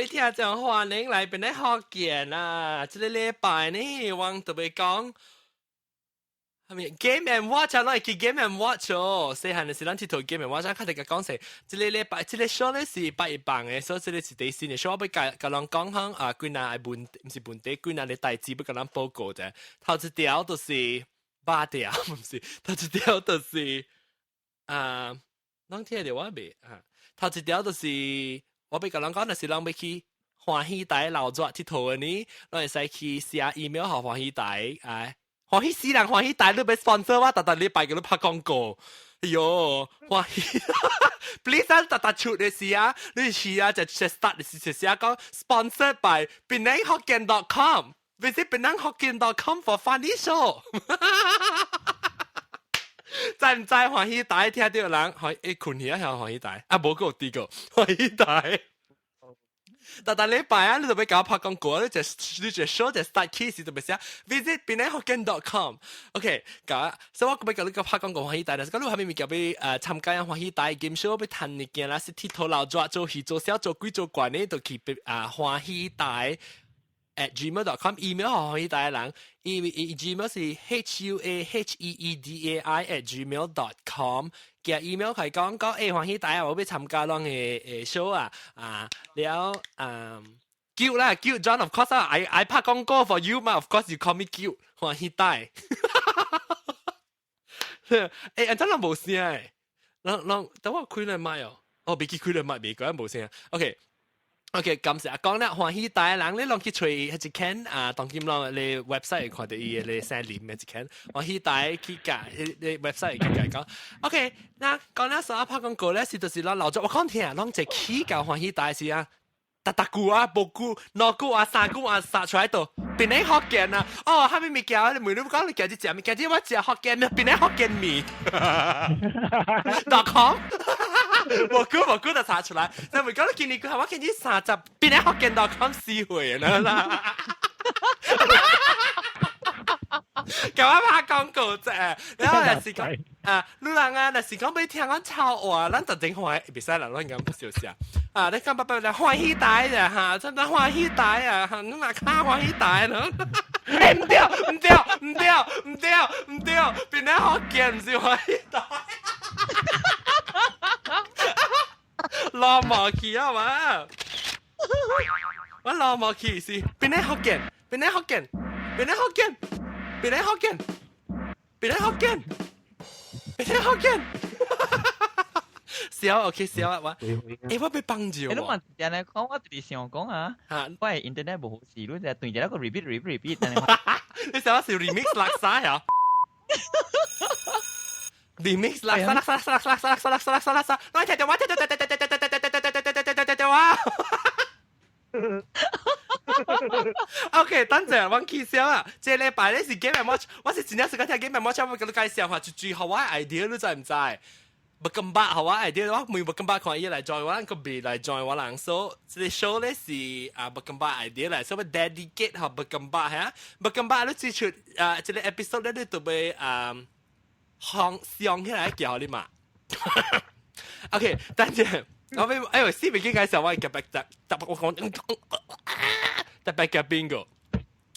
位聽眾歡迎來檳城福建啊！這個禮拜呢，我特別講係咪 Game and Watch 啊？攏會記 Game and Watch 哦。細漢的時咱𨑨迌 Game and Watch，較哋講說，這個禮拜這個 show 咧是拜一放的，所以這個是第四嘅 show。我欲共共人講響啊，幾若個問，毋是問題，幾若個代誌欲共咱報告者。頭一條就是八條，毋是，頭一條就是啊，攏聽著我未啊？頭一條就是我欲共人講，就是人欲去歡喜台鬧熱𨑨迌的呢，攏會使去寫 email 予歡喜台，哎，歡喜死人歡喜台，你欲 sponsor 我，逐逐禮拜共你拍廣告。哎喲，歡喜，please 啊，逐逐出的時啊，你是啊，就就 start 的時就寫講 sponsored by penanghokkien.com，visit penanghokkien.com for funny show。知毋知歡喜台聽著人，歡喜睏去啊，歡喜台啊，無閣有第個歡喜台。逐逐禮拜啊，你就欲共我拍廣告，你就 show 就 start 起時就欲寫 visit penanghokkien.com。OK，共，所以我欲共你閣拍廣告歡喜台，但是講你有啥物物件欲參加歡喜台 game show 欲趁物件啦，是𨑨迌鬧熱做戲做痟做鬼做怪呢，就去啊歡喜台 @gmail.com email 予歡喜台的人，伊伊 gmail 是 huaheedai@gmail.com。寄 email 係講講歡喜台啊，我欲參加咱的誒 show 啊啊了啊叫啦叫 John of course 啊，I 拍廣告 for you 嘛，of course you call me 叫歡喜台。欸，按怎攏無聲誒？人人等我開來麥哦，哦，未記開來麥，未講無聲。OK。OK，感謝阿講啦，歡喜台的人，你攏去揣彼一間啊，當今攏你 website 看著伊的姓林的一間，歡喜台去共你 website 去共講。OK，那講了說拍廣告咧，是就是咱老早我講聽，攏一起到歡喜台時啊，逐逐句啊，無句、兩句啊、三句啊，殺出來都檳城福建啊！哦，啥物物件？你問你講你今日食物？今日我食福建麵，檳城福建麵。.com 無久無久就查出來，就咪講你今年佢我今年30檳城福建 .com 死會啦。共我拍廣告啫，然後若是講啊，女人啊，若是講欲聽講臭話，咱就真歡喜，袂使啦，亂講不小聲。啊，你講伯伯來歡喜台啦哈，真的歡喜台啊，哈，你若看歡喜台咯。欸，毋對，毋對，毋對，毋對，毋對，檳城福建毋是歡喜台。老毛去啊嘛！我老毛去是檳城福建，檳城福建，檳城福建，檳城福建，檳城福建，檳城福建。笑 OK 笑啊我，欸我欲幫助你問人嚟講，我直想講啊，我係 internet 無好勢，你就對一個 repeat repeat repeat。你想我是 remix 垃圾呀？remix 垃圾垃圾垃圾垃圾垃圾垃圾垃圾垃圾，我聽到我聽到聽聽聽聽聽聽聽聽聽聽聽聽聽聽哇！OK，等陣我起笑啊！這禮拜咧是 Game and Watch，我是真正是個聽 Game and Watch，我共你介紹下，就最好我 idea 你知毋知？無咁捌予我 idea，我問無咁捌看伊來 join 我，閣未來 join 我人，所以這個 show 咧是啊無咁捌 idea 來，所以 dedicate 予無咁捌嚇，無咁捌你指出啊，這個 episode 咧你就欲啊放上起來叫你嘛。OK，等陣我欲哎呦，四未記介紹我特別特特我講特別嘉賓個。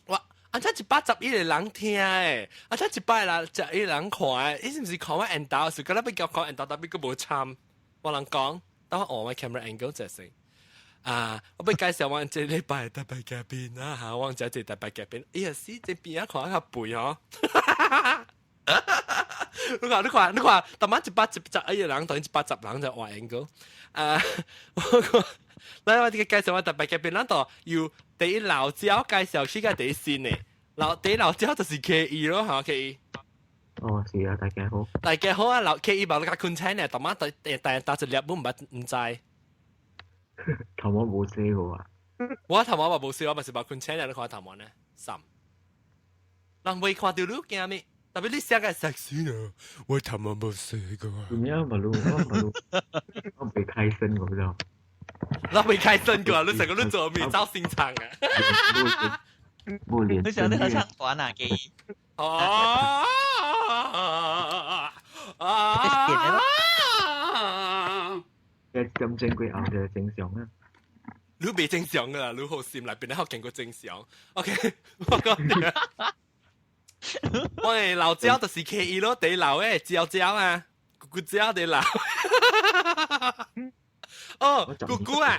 哇！按怎111個人聽誒，按怎111個人看誒，伊是毋是看我緣投？是敢若欲共看緣投，但欲閣無參。我人講，等我換我 camera angle 者先。啊！我欲介紹我這禮拜特別嘉賓啊嚇，我這這特別嘉賓，哎呀死，這邊仔看較肥吼。你看，你看，你看，逐晚111個人，等於110人就換 angle。啊！我講，來我這個介紹我特別嘉賓，咱就由第一老招介紹起個第一新的，老第一老招就是 K E 咯，嚇 K E。哦，是啊，大家好。大家好啊，老 K E 無你較困醒呢，逐晚第第第打一粒本毋捌毋知。頭毛無洗過啊？我頭毛嘛無洗，我嘛是無困醒呢，你看頭毛呢？三。人未看著你驚咩？特別你寫個 sexy 呢，我頭毛無洗過。點樣嘛？我嘛我未開身過就。我未開身過，你成個你做咩走現場啊？無連。你想你去唱團啊？記。哦。啊！一針正規後就正常啊。你袂正常噶啦，你好心內邊咧學見過正常。OK，我講，我的老椒就是 KE 咯，地老的椒椒啊，咕咕椒地老。哦，姑姑啊，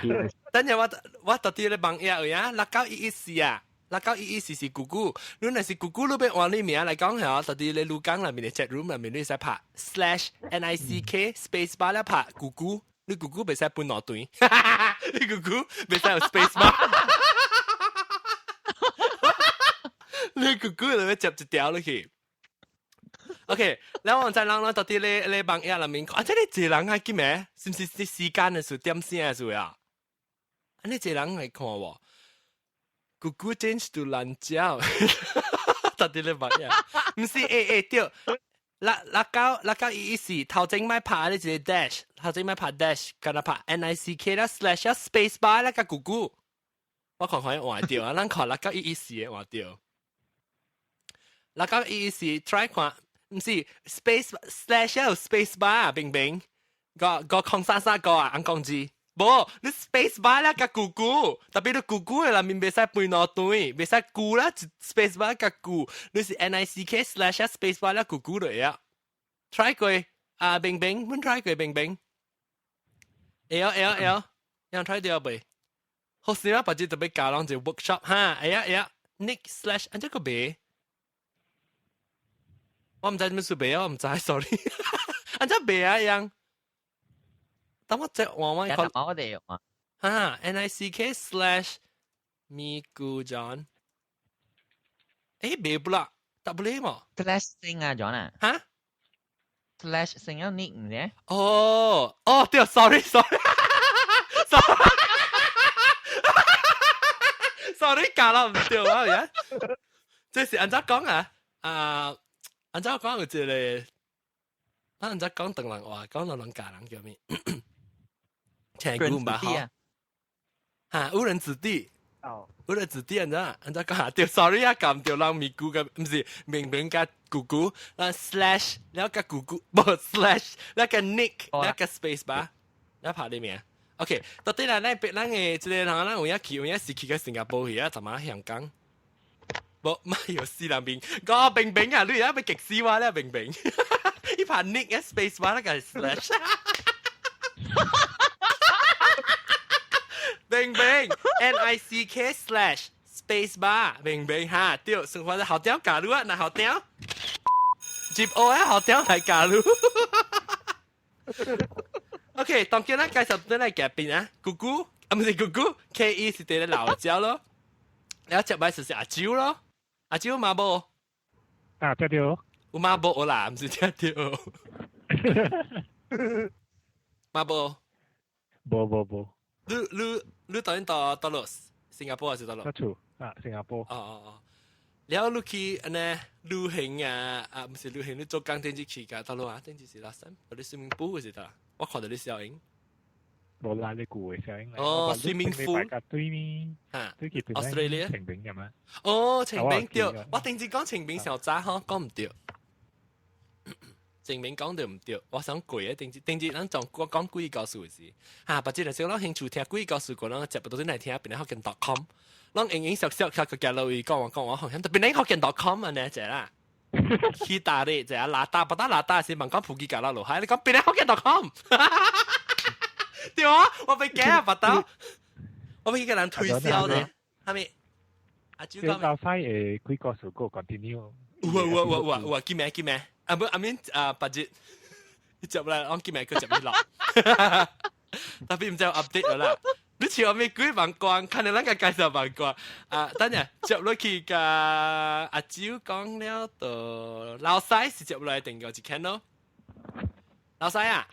等陣我到底咧網頁位啊，6914啊，6911是姑姑，你若是姑姑，你欲換你名來講嚇，到底咧鷺港內面的 chat room 內面你會使拍 /NICK space bar 咧拍姑姑，你姑姑袂使分兩段，你姑姑袂使有 space bar，你姑姑就欲接一條落去。OK，然後我再人咯，到底咧咧網頁內面，啊，這裡一個人還記咩？是毋是啲時間的事點聲的事啊？啊，你一個人來看喎，姑姑 change to 藍椒，到底咧網頁，毋是，欸欸對，696911四，頭前莫拍咧一個 dash，頭前莫拍 dash，敢若拍 NICK 啦 slash 啦 space bar 啦佮姑姑，我看看換著啊，咱看六九一一四的換著，六九一一四 try 看。毋是 space slash 有 space bar 明明個個空三三個啊，按講字，無你 space bar 啦佮姑姑，特別你姑姑的內面袂使分兩段，袂使姑啦，space bar 佮姑，你是 NICK slash space bar 啦姑姑就會啊。try 過啊，明明，阮 try 過明明，會哦會哦會哦，有 try 著未？好時啊，別日特別教人一個 workshop 哈，會啊會啊，nick slash 按這個袂。我毋知點樣說袂啊，我毋知，sorry。按這袂啊樣，等我再換換看。我哋啊。哈，NICK slash 咪咕 John。誒，袂不啦，W 嘛？slash 星啊，John 啊。哈？slash 星啊，nick 唔是？哦，哦，對，sorry，sorry，sorry，教啦毋對啊，而家。這是按怎講啊？啊。按怎講有一個，咱按怎講唐人話，講到人教人叫咩？聽古嘛吼？哈，誤人子弟。哦。誤人子弟按怎按怎講啊？對，sorry 啊，撳著人咪姑個，毋是明明佮姑姑，咱 slash 了佮姑姑，無 slash 了佮 nick 了佮 space bar，了拍你名。OK，到底啦，咱別咱的這個人，咱有影去，有影是去到新加坡去啊，怎麼香港？無，咪有死人面，我明明啊，你而家欲激死我咧，明明，伊拍 nick space bar 那個 slash，明明 NICK slash space bar，明明哈，對，生活學長加入啊，那學長，接我啊，學長來加入。OK，當今咱介紹轉來嘉賓啊，姑姑，啊毋是姑姑，KE 是佇咧老椒咯，然後接擺就是阿蕉咯。阿蕉嘛無？啊，對對。有嘛無啦，毋是聽著。嘛無？無無無。你你當到到落新加坡還是到落？厝啊，新加坡。哦哦哦。了你去按呢旅行啊啊，毋是旅行，你做工頂次去㗎，佗落啊？頂次是 last time，我哋 swimming pool 還是佗？我看著你笑影。無啦，你舊的笑影。哦，swimming pool。對呢？嚇，Australia。晴平咁啊？哦，晴平對，我頂次講晴平上早吼，講毋對。晴平講著毋對，我想過啊，頂次頂次咱講講鬼故事時，嚇，別只就是咱興趣聽鬼故事，個咱接不到來聽，變成福建 .com，咱影影熟熟較個行落去講話講話，好像特別咱福建 .com 啊呢，這啦。去大咧，這啊拉大不打拉大是問講普吉加落落海，你講變成福建 .com。對啊，我被驚啊，拔刀，我被一個人推銷的，係咪？阿朱講。老細誒，幾個數個 continue。有啊有啊有啊有啊，記名記名，啊不阿免啊，別日，你接來，我記名佢接你落，特別毋知有 update 咗啦。你似我咩鬼網光，看到咱個介紹網光啊！等陣接落去個阿蕉講了，就老細是接落來定個一 channel。老細啊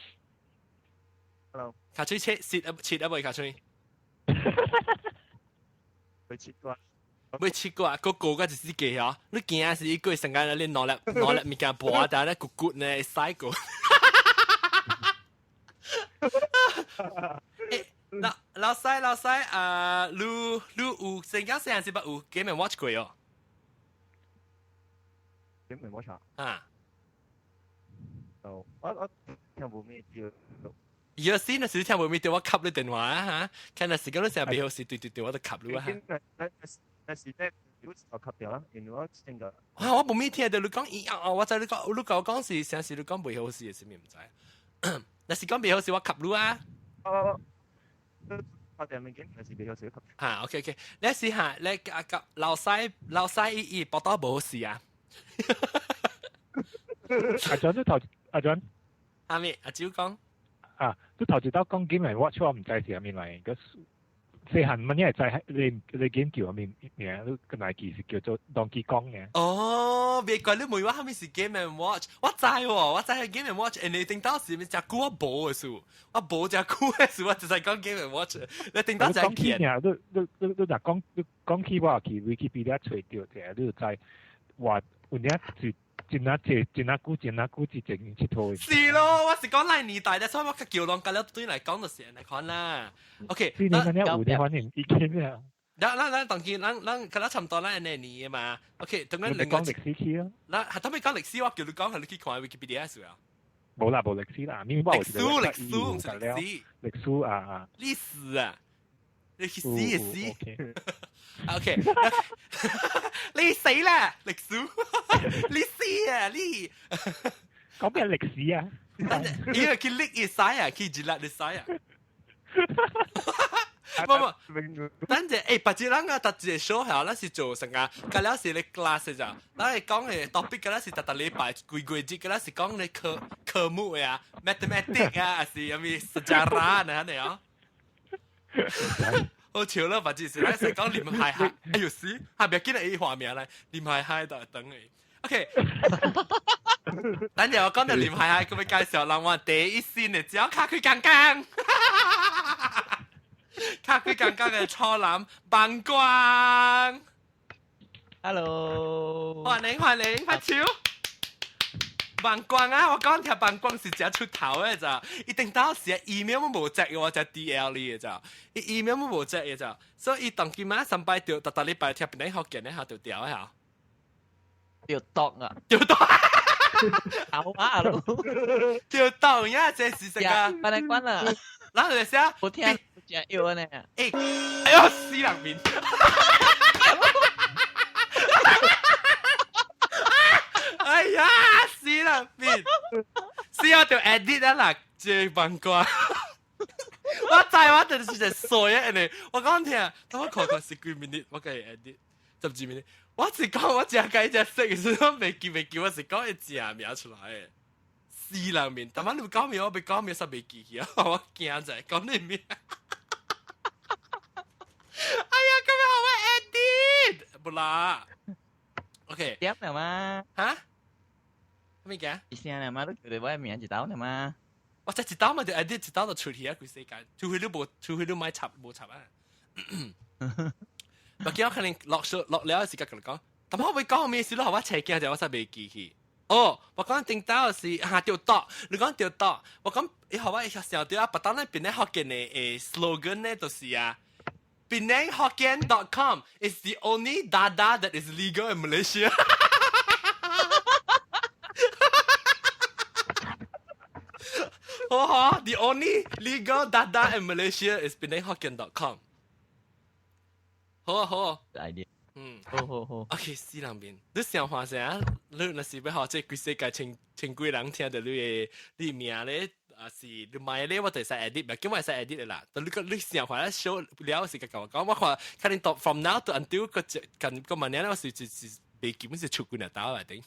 ，Hello。跤喙切切啊切啊未跤喙？未切過。未切過，個個個就是記哦。你驚是一個瞬間你攞粒攞粒物件薄，但係咧骨骨呢使過。欸，老老細老細啊，你你有成間細漢時捌有 Game and Watch 過哦？Game and Watch 啊？啊。哦，我我聽無咩叫。有時那時聽無咪對我吸你電話啊嚇，看那時間你成日袂好時，對對對，我就吸你啊。那時咧，我吸掉啦，因為我先個。啊，我無咪聽到你講，咦啊！我知你講，你講講是成時你講袂好時，是咪毋知？那是講袂好時，我吸你啊。哦。我哋物件，那是袂好時吸。嚇，OK OK，你試下，你啊個老細老細伊伊報道無好時啊。阿 John 都頭，阿 John。阿咩？阿招講。啊，都頭一道講 Game and Watch 我毋知是啥物來，個細漢乜嘢係知你你 game 叫啥物名，你個來記是叫做 Donkey Kong 嘅。哦，別怪你問我啥物是 Game and Watch，我知喎，我知係 Game and Watch，你頂當時咪食久我無的事，我無食久的事，我就係講 Game and Watch。你頂當時講起爾，你你你你若講你講起我去 Wikipedia 揣著者，你就知話有影是。真啊濟，真啊久，真啊久之前𨑨迌。是咯，我是講那年代的，所以我較叫人甲了對來講就是按呢款啦。OK，是你那有的反應已經啊。咱咱咱當今咱咱較差不多咱按呢年的嘛。OK，等咱兩個講歷史去啊。咱係特別講歷史，我叫你講，係你去看 Wikipedia 是啊。無啦，無歷史啦，咪我歷史歷史唔是歷史，歷史啊啊。歷史啊。你去死就死。OK，你死啦，歷史，你死啊你！講咩歷史啊？因為佢歷一使啊，佢一粒一使啊。不不，等陣，欸，別隻人啊，特一個小校，咱是做啥個？甲了是咧 class 咋？咱係講的 topic，甲了是逐逐禮拜規規日，甲了是講咧科科目的啊，mathematics 啊，還是啥物 sejarah 呢？按呢哦。好笑啦，反正是咱是講林海海，哎呦死，下邊見到伊畫面來，林海海就等你。OK，等陣我講到林海海，佢會介紹人話第一線的只要卡佢剛剛，卡佢剛剛的初男棒光。 Hello，歡迎歡迎，拍手。棒光啊！我講聽棒光是真出頭的咋，一定當時 email 都無接嘅，我才 DL 你的咋，伊 email 都無接的咋，所以伊當今仔三擺著，逐逐禮拜聽邊個福建的下就掉下。掉檔啊！掉檔，好啊！掉檔呀！這是啥個？關來關啦！哪嚟寫？我聽真要呢。欸，哎呦，死人面！哎呀，死人面！死我就 edit 啊啦，這棒瓜。我知我就是一衰啊，呢，我講聽，等我看看是幾 minute，我給 edit 十幾 minute。我是講我食雞只色，是我未記未記，我是講一隻名出來的。死人面，但係你講名，我未講名，實未記起啊！我驚者講你名。哎呀，咁樣好我 edit，不啦。OK。點了嗎？嚇？咩嘅？意思啊嘛，都叫你我名一刀了嘛。我這一刀嘛就 edit 一刀就出去啊，規世界，除非你無，除非你莫插無插啊。我見我可能落雪落了時間同你講，但我會講咩事咯？我斜鏡就我實未記起。哦，我講頂到是嚇掉刀，你講掉刀，我講以後我會想到啊，不當那邊咧福建的誒 slogan 咧，就是啊，PenangHokkien.com is the only dada that is legal in Malaysia。好好，the only legal dada in Malaysia is PenangHokkien.com。好啊好啊， idea，嗯，好好好。 OK，死人面，你想話啥？你若是欲予這規世界千千幾人聽著你的你名咧，啊是你買咧，我就會使 edit，袂叫我會使 edit 的啦。但你個你想話咧 show 了時間共我講，我看可能到 from now to until 個近個萬年，我是是是未基本是出幾若刀來頂。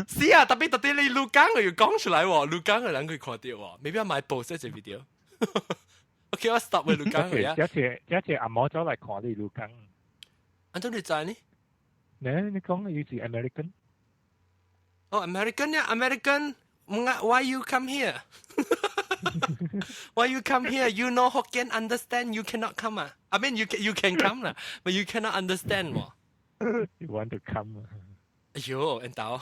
是啊，特別特別你錄講我要講出來喎，錄講嘅人佢看到喎，未必買 post 這 video。OK，我 stop 為錄講佢啊。這次這次阿毛走來看你錄講。安怎你知呢？你你講你是 American？哦，American 呀，American。Why you come here? Why you come here? You know Hokkien understand. You cannot come 啊。I mean you can come 啦，but you cannot understand 喎。 You want to come？哎呦，人到。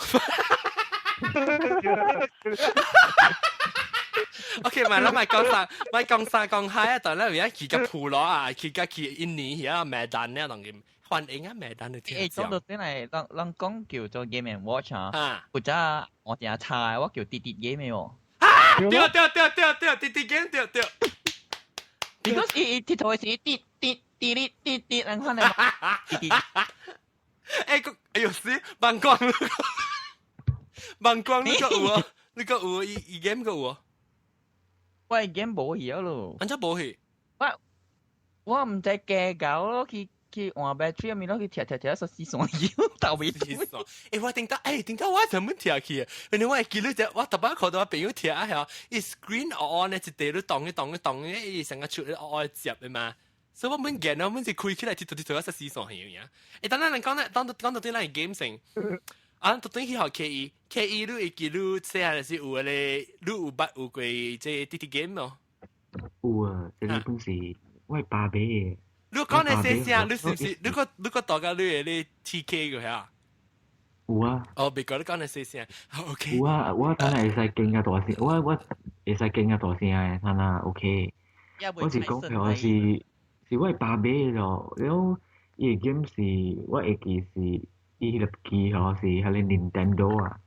OK，咪啦，咪講啥，咪講啥講嗨啊！但咧而家去個普羅啊，去個去印尼遐馬丹咧，當佢歡迎啊馬丹的聽欸，講到真係，人人講叫做 Game and Watch 啊，啊，或者我成日查，我叫滴滴 game 喎。啊！對對對對對，滴滴 game 對對。 Because 伊伊鐵頭是滴滴滴滴滴滴，人看咧。滴滴。欸，個哎呦死，忘光了，忘光你個有啊？你個有伊伊 game 個有啊？我 game 無去咯。按怎無去？我我毋知加搞咯，去去換 battery 咪咯，去拆拆拆，說死線腰頭尾死線。欸，我頂到，欸，頂到我怎麼拆去？因為我會記得只，我特別看到我朋友拆啊，嚇，伊 screen on 咧，一地都動一動一動，伊成個出咧愛接的嘛。所以我們見，我們是開起來，鐵頭鐵頭，一死線去樣。欸，等等人講咧，當講到對咱 game 性，啊，到對去學 KE，KE 你會記你細漢時有咧，你有捌有過這滴滴 game 無？有啊，這個本是我爸買的。你講的這聲，你是不是？你個你個大家你的你 TK 個嚇？有啊。哦，別講你講的這聲，OK。有啊，我等下會使驚較大聲，我我會使驚較大聲的，睇下 OK。我是講，我是是我爸買的咯，了伊個 game 是我會記是伊彼個機吼是彼個 Nintendo 啊。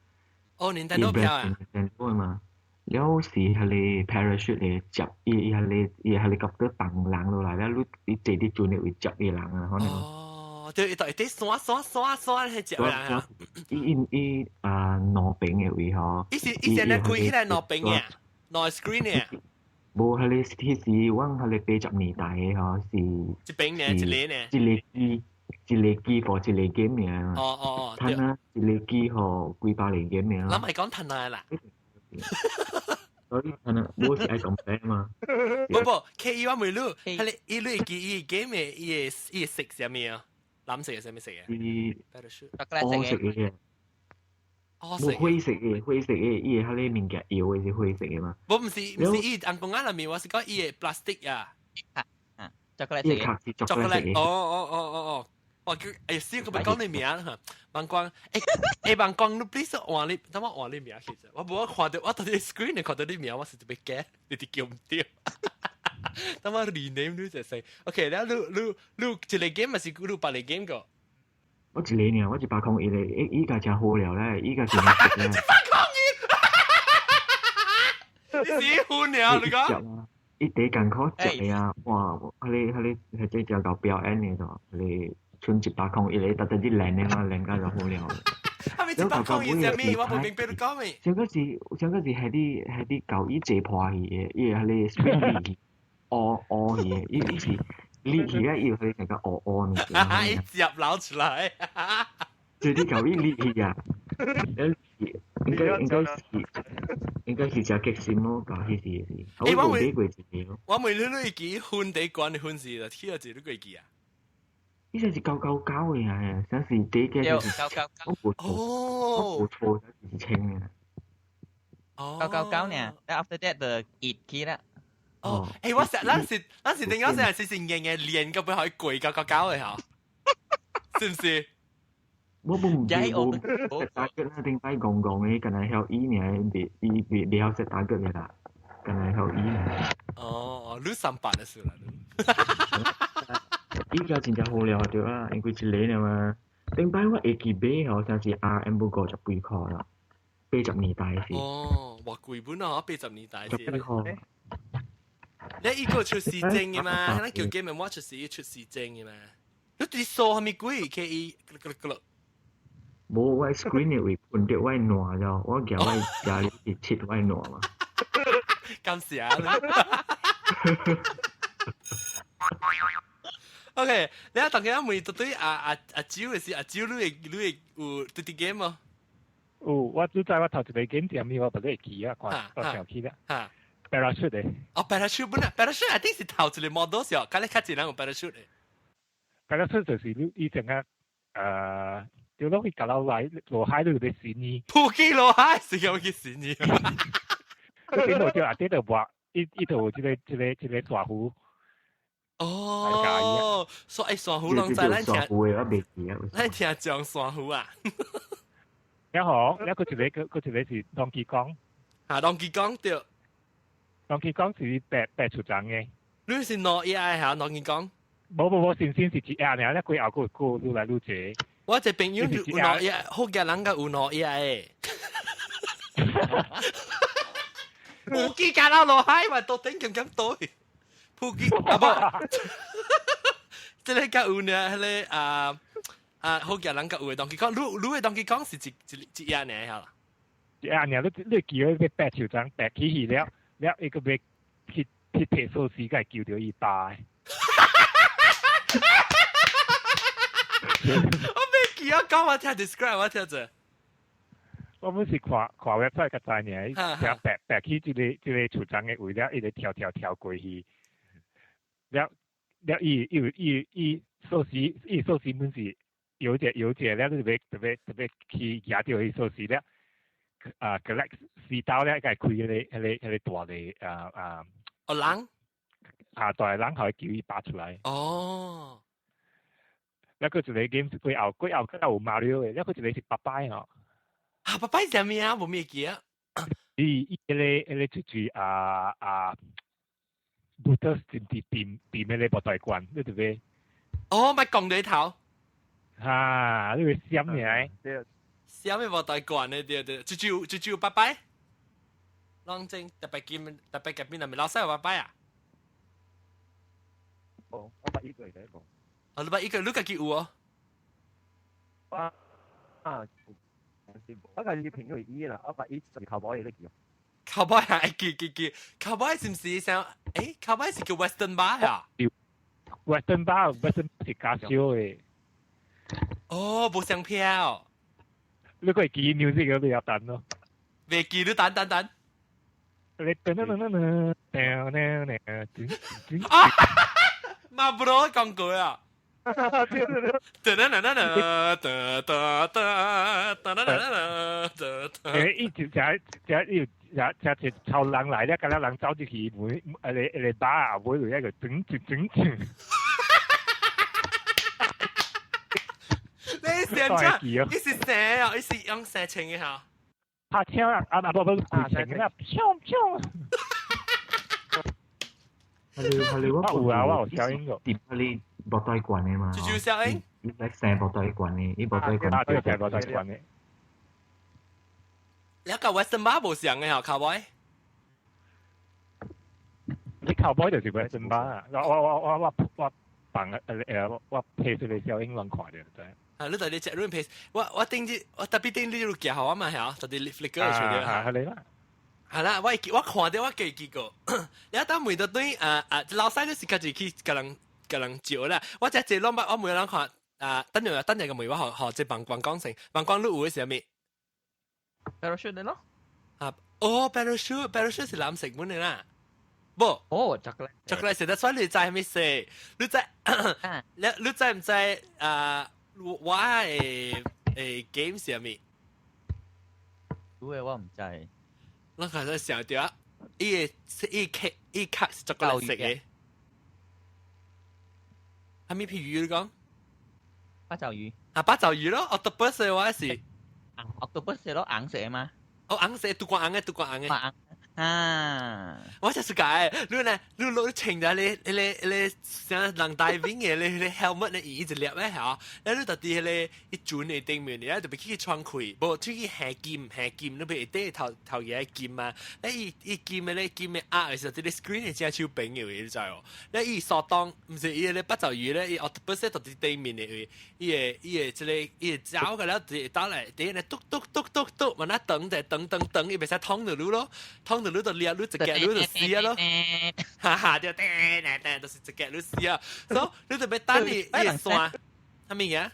哦，Nintendo 票啊。 Nintendo 嘛。了是彼個 parachute 的接伊伊彼個伊 helicopter 放人落來，了你你坐佇船的位接伊人啊，可能。哦，對，伊就會佇山山山山彼接人啊。伊伊伊啊，兩邊的位吼。伊是伊是咧開起來兩邊的，兩 screen 的。無，彼個彼時阮彼個80年代的吼是。一邊呢，一個呢。一個機，一個機予一個 game 爾。哦哦哦。趁啊，一個機予幾百個 game 爾。咱莫講趁來啦。所以可能我是愛講白嘛。不不，K E 我問你，彼個伊你會記伊 game 的伊個伊個色啥物啊？藍色的啥物色的？是烏色的。無灰色的，灰色的，伊個彼個物件搖的是灰色的嘛？無，毋是毋是伊紅公仔內面，我是講伊個 plastic 啊。啊，巧克力色。巧克力。哦哦哦哦哦。哇！佢哎呀，死，佢咪講你名嚇，萬光，欸欸，萬光，你 please 換你，等我換你名其實，我無我看到，我到底 screen 看到你名，我是特別驚，你哋叫毋對。等我 rename 你就使，OK，了你你你一個 game 還是你別個 game 個？我一個爾，我101個，伊伊家真好了咧，伊家真好食咧。 101，你死昏了，你講？伊第艱苦食的啊，哇！彼個彼個係這只搞表演的咾，彼個。剩101個，逐逐日練的嘛，練甲就好了。係咪101啥物？我無明白你講咩。上個是上個是係啲係啲舊伊坐破去的，伊個彼個 screen 去，烏烏去的，伊伊是你去啊，伊有彼個成個烏烏物件。伊接撈出來。就啲舊伊裂去啊！應該應該是應該是誠激心咯，搞彼時是。欸，我買過一個。我問你，你會記分第關的分是啦，去了一個你會記啊？呢隻是999嘅啊，想是第一個就是999。我無錯，我無錯，是清嘅。哦，999呢？After that 就熱起啦。哦，欸，我成咱是咱是點講？成是是硬硬連個背後跪999嘅嚇，是唔是？我無唔知無識打腳啦，頂擺戇戇的，敢若曉伊爾，袂伊袂袂曉識打腳的啦，敢若曉伊爾。哦，你三八的事啦。依家真正好料對啊，因為一個爾嘛。頂擺我會記買好像是 RM 50幾箍啦，80年代時。哦，哇貴本啊，80年代時。十幾箍。你伊個出時證的嘛？咱叫 Game and Watch 是出時證的嘛？你佇數係咪鬼？可以，無，我 screen 的位噴著我爛了，我舉我家裡是切我爛嘛。感謝啊！OK，你啊，大家問到對阿阿阿蕉的是阿蕉，你會你會有滴滴 game 無？有，我拄早我頭一個 game 點物，我不會記啊，看我想起啦。嚇，parachute 的。哦，parachute 本來 parachute 一定是頭一個 model 時候，佮你較濟人有 parachute 的。 parachute 就是你以前啊，對落去甲落來落海你就欲死呢。撲起落海是叫去死呢？你邊度就阿啲就話，伊伊就有這個這個這個大湖。哦，所以珊瑚攏知咱聽，咱聽講珊瑚啊。然後，了閣一個，閣閣一個是當機講。啊，當機講對。當機講是白白出張的。你是攞 AI 嚇？當機講？無無無，先先是一壓爾，了過後閣閣愈來愈濟。我一個朋友有攞 AI，福建人較有攞 AI 的。普吉加到落海嘛，到頂咁咁對。普吉啊不，這個較有呢，彼个啊啊好嘅人較有的 Donkey Kong，你你的 Donkey Kong 是一一一頁爾嚇啦。一頁爾，你記得欲白樹樁白起去了，了伊閣欲去去提鎖匙，才會救著伊爸。我袂記啊，講我聽 describe 我聽者。我本是看看 website 較知爾，聽白白起這個這個樹樁的位了，伊就跳跳跳過去。了了，伊伊伊伊鎖匙，伊鎖匙本是有一有一了，你就欲特別特別去舉著伊鎖匙了。啊，collect 匙刀了，共開彼个彼个彼個大个啊啊。哦，人？啊，大个人予伊救伊拔出來。哦。了閣一个 game 過後過後閣有 Mario 的，了閣一個是 Popeye 吼。啊，Popeye 是啥物啊？無咩記啊。伊伊彼个彼个就是啊啊，Brutus 真佇掂掂彼個無大罐，你特別。哦，咪講你頭。哈，你會閃爾。對。閃的無大罐的對對，就就就就 Popeye。攏真特別見特別夾邊係咪老細有 Popeye 啊？無，我捌一個第一個。哦，你捌一個，你家己有哦？啊啊，我家己朋友伊啦，我捌伊是 cowboy 咧叫。 Cowboy 啊，記記記，cowboy 是毋是像？誒，cowboy 是叫 Western Bar 啊？Western Bar，Western 是加少的。哦，無相票。你會記 music 嗰邊有等咯？袂記，你等等等。你等等等等等等等等。啊！馬布羅講過啊！噔噔噔噔噔噔噔噔噔噔噔。誒，伊就就就伊就就就人來了，敢若人走入去每一個一個吧後尾就一個轉轉轉轉。你是怎？你是誰啊？你是用蛇穿的哈？拍槍啊！啊啊不不，規程啊！砰砰。係你係你我有啊，我有小英個。碟你博大罐的嘛？就就小英。伊來生博大罐的，伊博大罐。啊，對，生博大罐的。你個 Western Bar 無像的吼，cowboy。你 cowboy 就是 Western Bar 啊！我我我我我放誒誒，我配出嚟小英攏看著對。啊！你到底隻潤皮，我我頂日我特別頂你有寄予我嘛嚇，特別 Flickr 出嚟嚇。係啦。係啦，我我看著我記記過，你當問到對啊啊，老細就是家己去共人共人招啦。我只只攏捌，我每人看啊，等陣等陣個問我學學這幫光講成，幫光你有的是啥物？Parachute 咯。啊，哦，parachute，parachute 是藍色本的啦。無。哦，chocolate。 chocolate 色，所以你知啥物色？你知？你你知毋知啊？我的的 game 是啥物？有的我毋知。我剛才想著啊，伊的伊卡伊卡是巧克力色的。啥物片魚你講？八爪魚。啊，八爪魚咯，octopus 的話是。 octopus 是咯，紅色的嗎？哦，紅色，拄光紅的，拄光紅的。啊！我就是解，你呢？你攞穿著你、你、你像人 diving 的，你、你 helmet 咧，伊一粒咧嚇，你你到底彼个一船的頂面，你特別去穿開，無出去下金下金，你袂會頭頭嘢金啊？你伊伊金的咧金的壓的時候，這个 screen 會正手朋友，你知無？你伊掃當，毋是伊个八爪魚咧，伊 octopus 到底頂面的位，伊會伊會這个伊會走個了，直倒來，底咧篤篤篤篤篤，慢慢等者等等等，伊袂使通著你咯，通著你就掠你一夾你就死啊咯，哈哈，就叮叮叮，就是一夾你死啊，所以你就欲等伊伊會散，啥物嘢？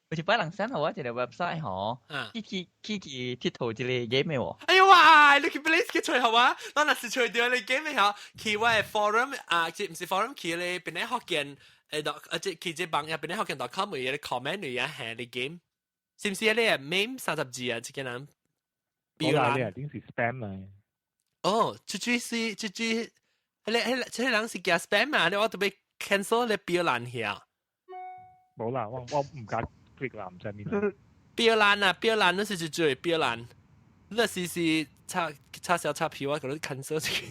有一擺人 send 予我一個 website 吼，去去去去𨑨迌一個 game 的喎。哎呦哇！你去 place 去揣予我，我若是揣著你 game 的吼，去我的 forum 啊，這毋是 forum 去咧，邊咧福建誒，啊，這去這網頁邊咧福建 .com 有個 comment 裡啊，下你 game，是毋是你個 meme 32啊？這個人。冇啦，你係定是 spam 嚟。哦，這句是這句，彼个彼个這个人是寄 spam 啊！你我特別 cancel 你標欄去啊。冇啦，我我毋敢 click 啦，毋知邊。標欄啊，標欄，那是這句標欄，那是是插插小插皮，我可能 cancel 去。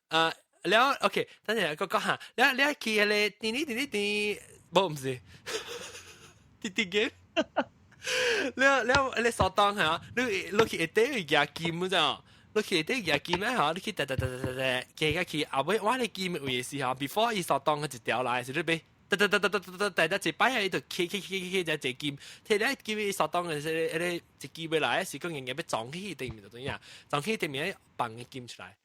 啊，了 OK，等陣我講下，了了去彼个滴滴滴滴滴，無毋是，滴滴 game。你你你所當嚇，你去一底去夾金咋？你去一底夾金咧嚇，你去噠噠噠噠噠噠，夾去後尾我你金有時候 before 伊所當佢一條來，是你俾噠噠噠噠噠噠噠噠噠一擺喺度，起起起起起就一金，睇咧金伊所當嘅是迄個一支要來，是講硬硬欲撞去頂面就怎樣？撞去頂面放個金出來。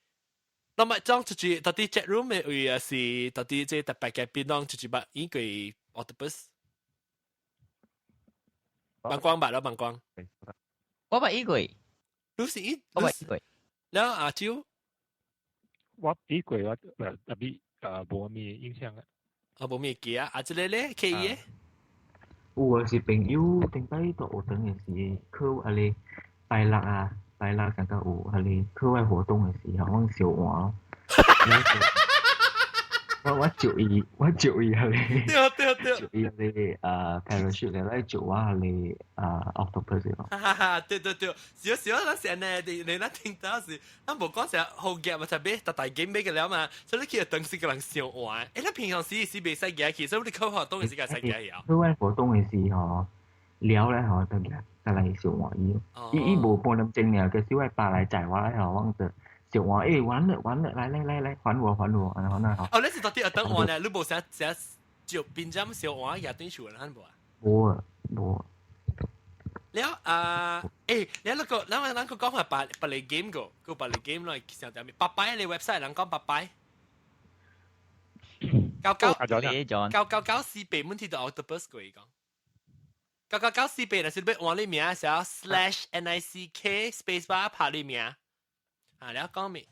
那麼裝出去到底 chat room 嘅位啊是到底這特別嘅邊當出去捌依個 octopus？曝光吧，了曝光。我捌依過。你是伊？我捌依過。了阿蕉，我依過我特別無咩印象啊。啊，無咩記啊，啊這個咧可以。有啊，是朋友頂擺到學堂嘅時，考啊咧拜六啊，拜六感覺有彼个課外活動嘅時候，阮相換咯。我招伊，我招伊彼个。對對對。招伊彼个parachute 來招我彼个octopus 咯。哈哈，對對對，少少咱成呢，你咱聽到是，咱無講成好夾嘛，特別大大 game 買個了嘛，所以你去當時個人相換。欸，咱平常時是袂使夾去，所以你課外活動時間使夾去啊。課外活動嘅時候，了咧吼，就就來相換伊。伊伊無半點鐘爾，可是我爸來載我咧吼，我就相換，欸，完了完了，來來來來，還我還我，然後那好。哦，你是到底學等換咧？你無啥啥就邊針相換也對數啦，無啊？無啊，無。了啊，欸，了那個，咱咱個講話別別個 game 個，個別個 game 來上點拜拜你 website 人講拜拜。九九九九九四八問題就 octopus 過講。九九九四八，若是欲換你名，寫 /nick space bar 拍你名。啊，你講未？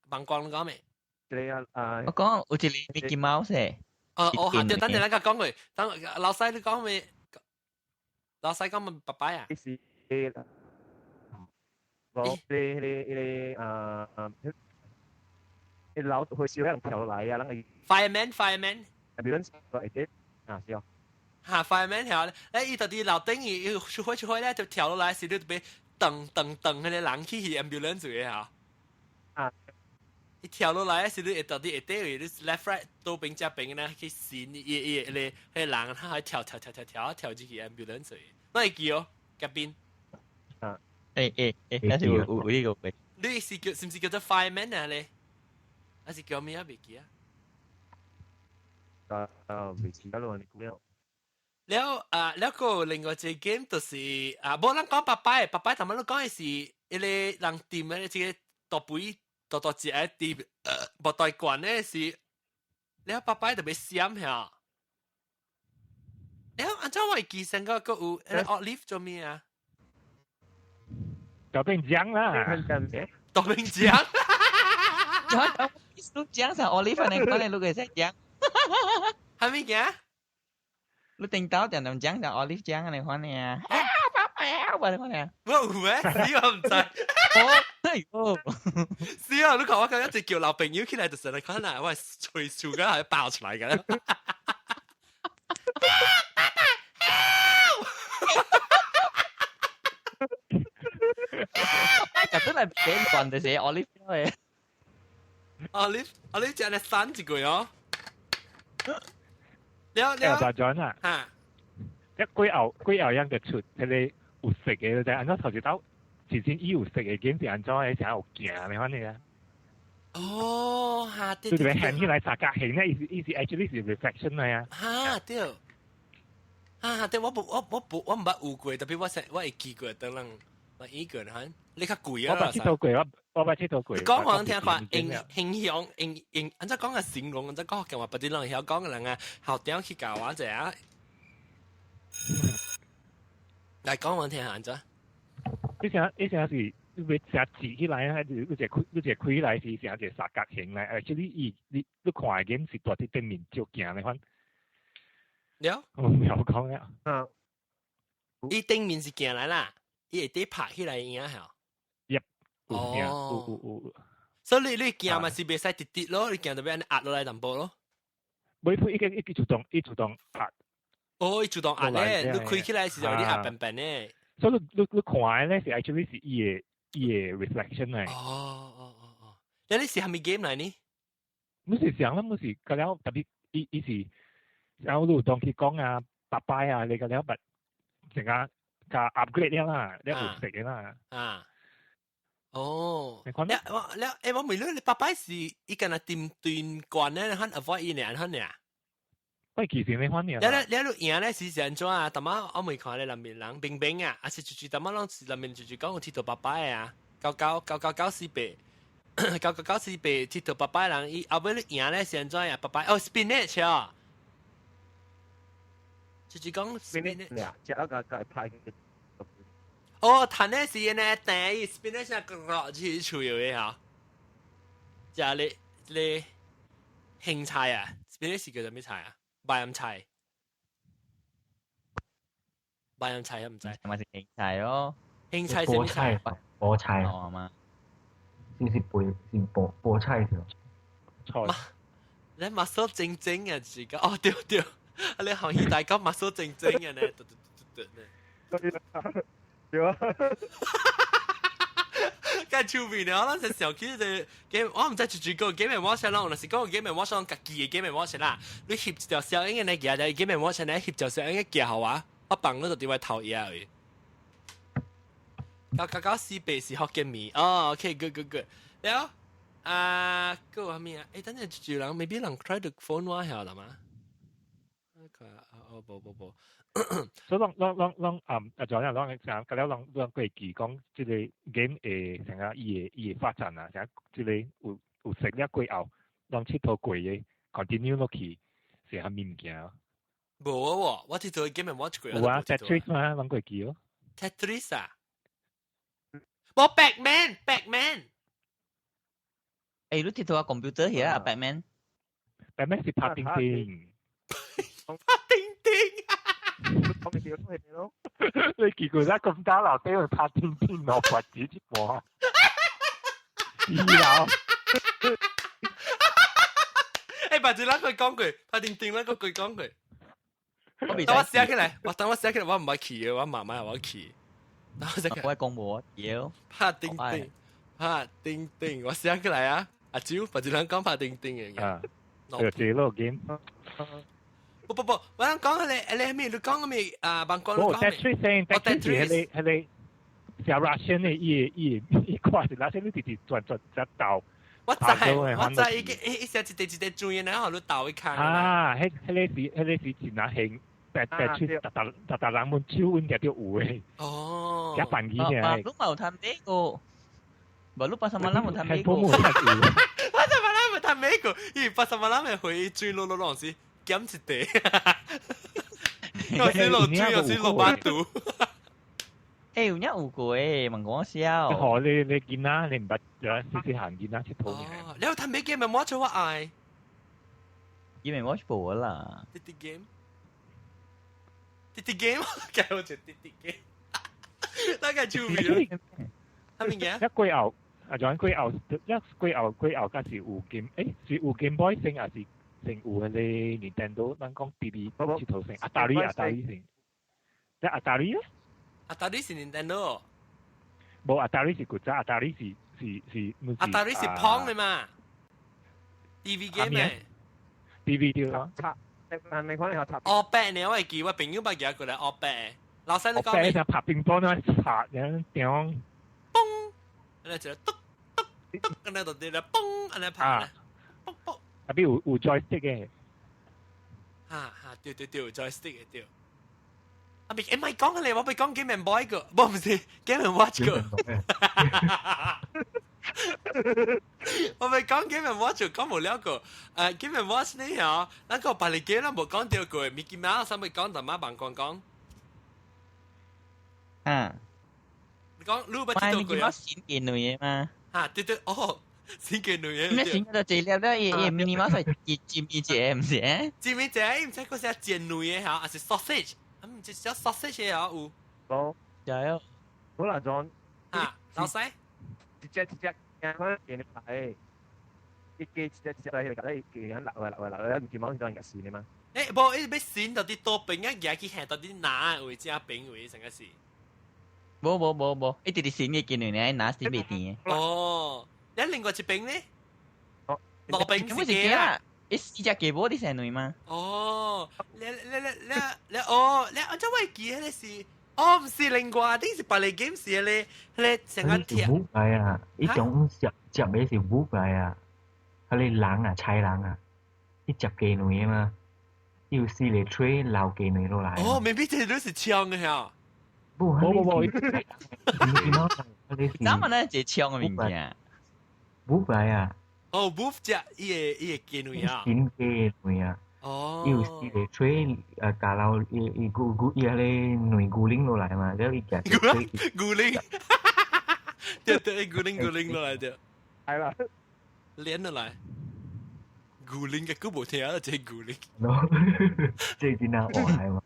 曝光講未？對啊，啊。我講有一個 Mickey Mouse 誒。哦哦，對，等陣咱個講過，等老細你講未？老細講咪拜拜啊？是，無，你你你啊，你老會燒人跳落來啊，人 Fireman fireman。 ambulance 會啲啊，是哦。嚇，fireman 跳咧，誒，伊到底樓頂伊出火出火咧，就跳落來時，你就欲噔噔噔，彼個人去去 ambulance 嘅嚇。啊！伊跳落來時，你會到底會底位，你 left right 左邊側邊咧去閃伊伊伊個彼個人，他還跳跳跳跳跳跳入去 ambulance 嘅。你會記哦，隔邊。啊！欸欸欸，那是有有呢個會。你是叫是毋是叫做 fireman 啊？咧，還是叫咩啊？袂記啊。啊啊，袂記得咯，你估了。了啊，了個另外一個 game 就是啊，無咱講拜拜，拜拜頭先你講的是一個人掂的這個大杯大大隻的掂，無大罐的是，了拜拜特別閃嚇。了按怎我會記成個個有 olive 做咩啊？豆冰醬啦，豆冰醬。你醬上 olive 你講你錄個識醬。係咪嘅？你頂到點點醬上 olive 醬你看你啊？啊，爸爸啊，我你看你啊？我有咩？死我唔知。哦，哎呦，死啊！你看我剛一直叫老朋友起來，就是你看啦，我係隨手嘅係爆出來嘅。爸爸，就真係俾棍就寫 olive 嘅。 olive olive 只係三一個哦。了了。大轉啊！嚇！一幾後幾後樣就出，彼個有色嘅，就按怎頭一道，事先伊有色嘅，見是按怎嘅時候有行，你看你啊。哦，嚇！對對對，行起來三角形咧，伊是 actually 是 reflection 嚟啊。嚇對。啊對，我無我我無我毋捌有過，特別我成我會記過，等人我依個嚇，你較貴啊。我捌佚佗過，我我捌佚佗過。講我聽看，形形象形形，按怎講個形容，按怎講嘅話，別啲人曉講嘅人啊，校長去教我者啊。來講我聽下，按怎？以前是你欲成折起來啊，你一個開，你一個開來是成一個三角形來，而且你伊你你看的見是蹛佇頂面照鏡的款。了？我唔曉講了。啊。伊頂面是鏡來啦，伊會佇拍起來影嚇。有有有有。所以你你鏡嘛是袂使直直咯，你鏡就欲按呢壓落來淡薄咯。袂伊個伊自動伊自動壓。哦，伊自動壓咧，你開起來時就你壓平平咧。所以你你你看的咧是 actually 是伊的伊的 reflection 嚟。哦哦哦哦，那你是蝦米 game 來呢？毋是想啦，毋是個了特別伊伊是，然後你有當去講啊，拜拜啊，你個了捌，成個加 upgrade 了啦，你有食嘅啦。啊。哦，你看你我你誒我問你，你爸爸是伊敢若掂斷慣咧，肯 avoid 伊呢，肯呢？喂，其實你看呢？你你你贏咧是是按怎啊？淡仔我未看你南面人冰冰啊，還是就就淡仔攏是南面就就講有佚佗爸爸的啊？九九九九九四八，九九九四八佚佗爸爸人，伊後尾你贏咧是按怎啊？爸爸哦，spinach 啊，就就講 spinach。食一個個派。哦，彈咧是呢，第一 spinach 個落去厝有嘅嚇，食你你興菜啊，spinach 叫做咩菜啊？白暗菜，白暗菜唔知，咪是興菜咯，興菜是咩菜？菠菜哦嘛，是是菠是菠菠菜是菜。你馬蘇正正啊，自己哦對對，啊你行業大家馬蘇正正嘅呢，對對對對對。對啊，梗係出面啊！我嗰陣時起就 game，我唔知住住個 Game Watch 啦，我是講 Game Watch 家己的 Game Watch 啦。你翕一條小影嘅呢，夾就 Game Watch 呢，翕條小影嘅夾好啊，我放嗰度點解頭嘢而。九九九四八是福建麵哦，OK，good good good。了啊，個話咩啊？誒，等陣住人，maybe 人 try to phone 我下啦嘛？哦，無無無。所以攏攏攏攏啊啊！仲有攏成，個了攏攏過記講，這個 game 會成個伊會伊會發展啊，成這個有有食了過後，攏佚佗過的 continue 落去是啥物物件？無喎，我佚佗 Game Watch 過。有啊，Tetris 嘛，攏過記哦。 Tetris 啊？無 Pac-Man，Pac-Man。誒，你佚佗啊 computer 遐啊，Pac-Man。 Pac-Man 是拍叮叮。拍叮叮。我咪掉出去咯。你結果咧咁打樓梯去拍叮叮落佛子之播，二樓。誒，白子啦，佢講句，拍叮叮啦，嗰句講句。等我寫起來，我等我寫起來，我唔係去嘅，我媽媽係我去。等我寫起來。我講無妖。拍叮叮，拍叮叮，我寫起來啊！阿蕉，白子人講拍叮叮嘅。啊，就這個 game。不不不，我想講你你咩？你講咩啊？幫講哦，Tetris 先，Tetris 係你係你，是 Russian 的，伊伊伊看是 Russian，你直直轉轉只鬥。我知我知，伊個伊寫一塊一塊轉，然後你鬥一看。啊，彼彼個是彼個是真啊興，白白出逐逐逐逐人們手穩定就有的。哦。一扮伊呢？你冇談呢個，無你八十萬人冇談呢個。八十萬人冇談呢個，伊八十萬人咪會轉落落落時。減一塊，有時落水，有時落巴肚。欸，有影有過誒，問我笑。學你你見啦，你唔捌有細細漢見啦，佚佗哦，你有睇咩 game 咪 watch 我愛。 Game Watch 無啦。滴滴 game，滴滴 game，計我就滴滴 game。大概就咩？係咪嘅？一過後，啊，仲過後，一過後過後，嗰時有 game，誒，是有 Game Boy 先，還是？先有迄個 Nintendo，咱講 TV 佚佗先，Atari Atari 先，你 Atari 咧？ Atari 是 Nintendo。無 Atari 是古早，Atari 是是是。 Atari 是 Pong 的嘛？TV game 嘅。 TV 對啦。插，你可能有插。哦，白呢，我會記，我朋友捌寄過來，哦白。老細你講咩？白拍乒乓啊，拍樣點？嘣！那就篤篤篤，咁樣就啲咧，嘣，按呢拍咧，嘣嘣。啊，比有有 joystick 嘅。哈哈，對對對，joystick 嘅對。啊，別，誒，唔係講你，我咪講 Game Boy 個，不唔是 Game Watch 個。我咪講 Game Watch 講無了個，Game Watch 呢嚇，那個別個 game 咱無講到過，Mickey Mouse 啥物講，但媽幫講講。啊。你講你捌聽到過啊？閃電類嘛。嚇，對對，哦。閃電類咩閃就這粒咧？伊伊 Minnie Mouse 係尖尖隻，唔是？尖隻，唔知嗰隻尖類嘅嚇，還是 sausage？唔知叫 sausage 嘅嚇有。冇。有。好難講。啊，老細。一隻一隻，啱見你睇，一記一隻一隻嚟，嚟記緊落嚟落嚟落嚟，唔見冇當日線嘅嘛。誒，無，伊欲閃到啲多邊啊，夾去下到啲拿位，正邊位成個是。無無無無，一直直閃嘅見你呢，拿閃袂甜。哦。你另外一邊呢？哦，落邊是雞啊！一四隻雞無你成類嗎？哦，你你你你你哦，你按照我記得是哦，毋是另外，啲是別個 game 是咧，咧成個鐵。木來啊！伊種接接的是木來啊，彼个人啊，豺人啊，伊接雞卵嘛，伊有四個吹老雞卵落來。哦，maybe 這都是槍的嚇。不，無無無，咱們咧一槍的物件。木來啊！哦，木只伊個雞卵啊。新雞卵啊！哦，伊有四個吹加老伊伊牛牛伊彼个卵牛奶落來嘛，了伊夾牛奶，對對，牛奶牛奶落來對，係啦，連落來，牛奶嘅佢無聽啊，這牛奶，這真係換來嘛，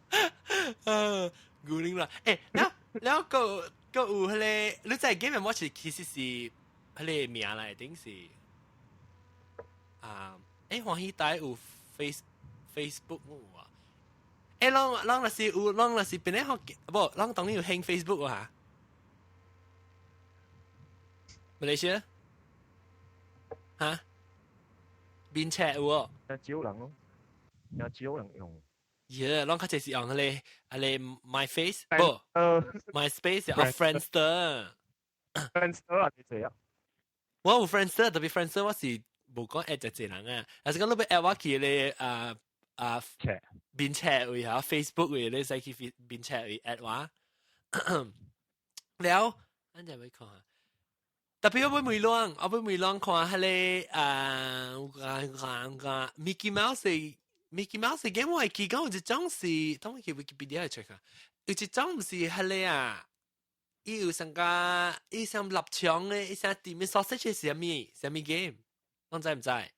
牛奶啦，了了個個有彼个，你知 Game & Watch 其實是彼个名來定是啊？歡喜台有 Face。Facebook 冇啊？攏攏若是有，攏若是邊個學？無，攏當然有興 Facebook 啊。馬來西亞？哈？面冊有無？有少人咯，有少人用。耶，攏較濟是用彼个，彼个 MyFace，無？MySpace 啊，Friendster。 Friendster 啊，幾濟啊？我有 Friendster，特別 Friendster 我是無講 add 一濟人啊，還是講你欲 add 我去咧啊？啊，面冊位嚇，Facebook 位你使去面冊位 add 我。了，咱就欲看下。特別我欲問攏，我欲問攏看彼个啊，啊啊 Mickey Mouse Mickey Mouse game 我會記講有一種是，等我去 Wikipedia 去 check 下，有一種毋是彼个啊，伊有上個，伊像臘腸的，伊像甜的 sausage 是啥物？啥物 game？攏知毋知？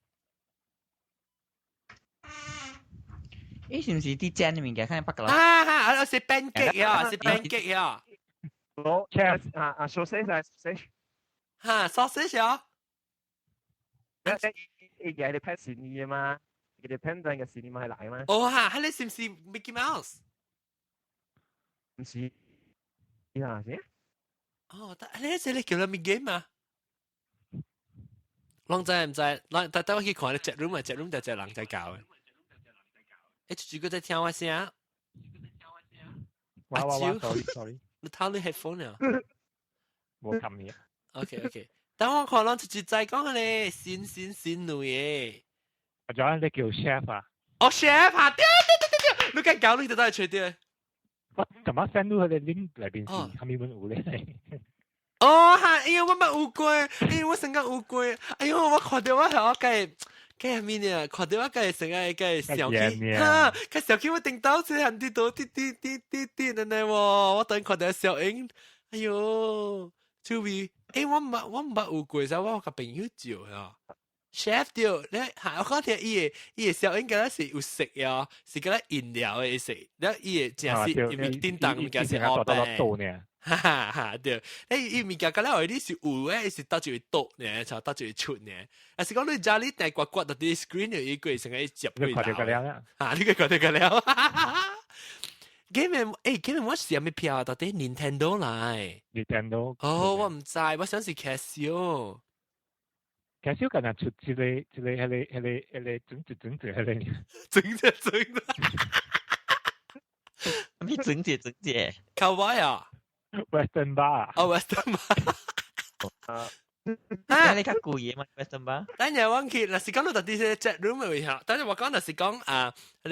伊是毋是佇煎的物件？看北個啊哈，啊是 pancake 啊，是 pancake 啊。哦，啊啊，sausage 啊，sausage。哈，sausage 啊。伊個係拍線嘅嘛，佢哋拍陣嘅線咪係嚟嘛。哦哈，彼个是毋是 Mickey Mouse？毋是，啊是。哦，但你這個叫啥物 game 啊？攏知毋知？咱等等我去看咧，chat room 啊，chat room 就隻人在教嘅。這個在聽我聲。哇哇哇，sorry sorry，你偷你 headphone 啊？冇撳嘢。 OK OK，等我看攏一直在講咧，新新新類嘅。啊，仲有你叫 chef 啊？哦，chef 啊，對對對對對，你敢搞你就在吹對。我琴晚 send 到佢哋 link 裏邊是，後面本有咧。哦哈，因為我捌有過，因為我成個有過，哎呦，我看到我係我計。計咩呢？看到我計成個計小氣，哈！計小氣我頂到這樣啲多啲啲啲啲啲的呢喎，我等看到小英，哎呦，趣味！我毋捌有過，所以我共朋友照啊。chef 對，你嚇我看聽伊個小英敢若是有食啊，是敢若飲料的食，了伊個正是因為叮當物件是黑白。哈哈哈，對，伊物件敢若話你是有誒，是倒一位倒呢，就倒一位出呢。啊是講你家裡帶刮刮到啲 screen 有一個成個接過來。啊，你個看到個了。Game Game Watch 是啥物票啊？到底 Nintendo 來？Nintendo。哦，我毋知，我想是 Casio。 Casio 近日出一個一個彼個彼個彼個整一整一彼個，整一整。咩整一整一？靠位啊！ Western Bar。哦，Western Bar。啊！你較貴嘛，Western Bar？等陣我去，若是講到特啲 chat room 位嚇，等陣我講若是講啊，你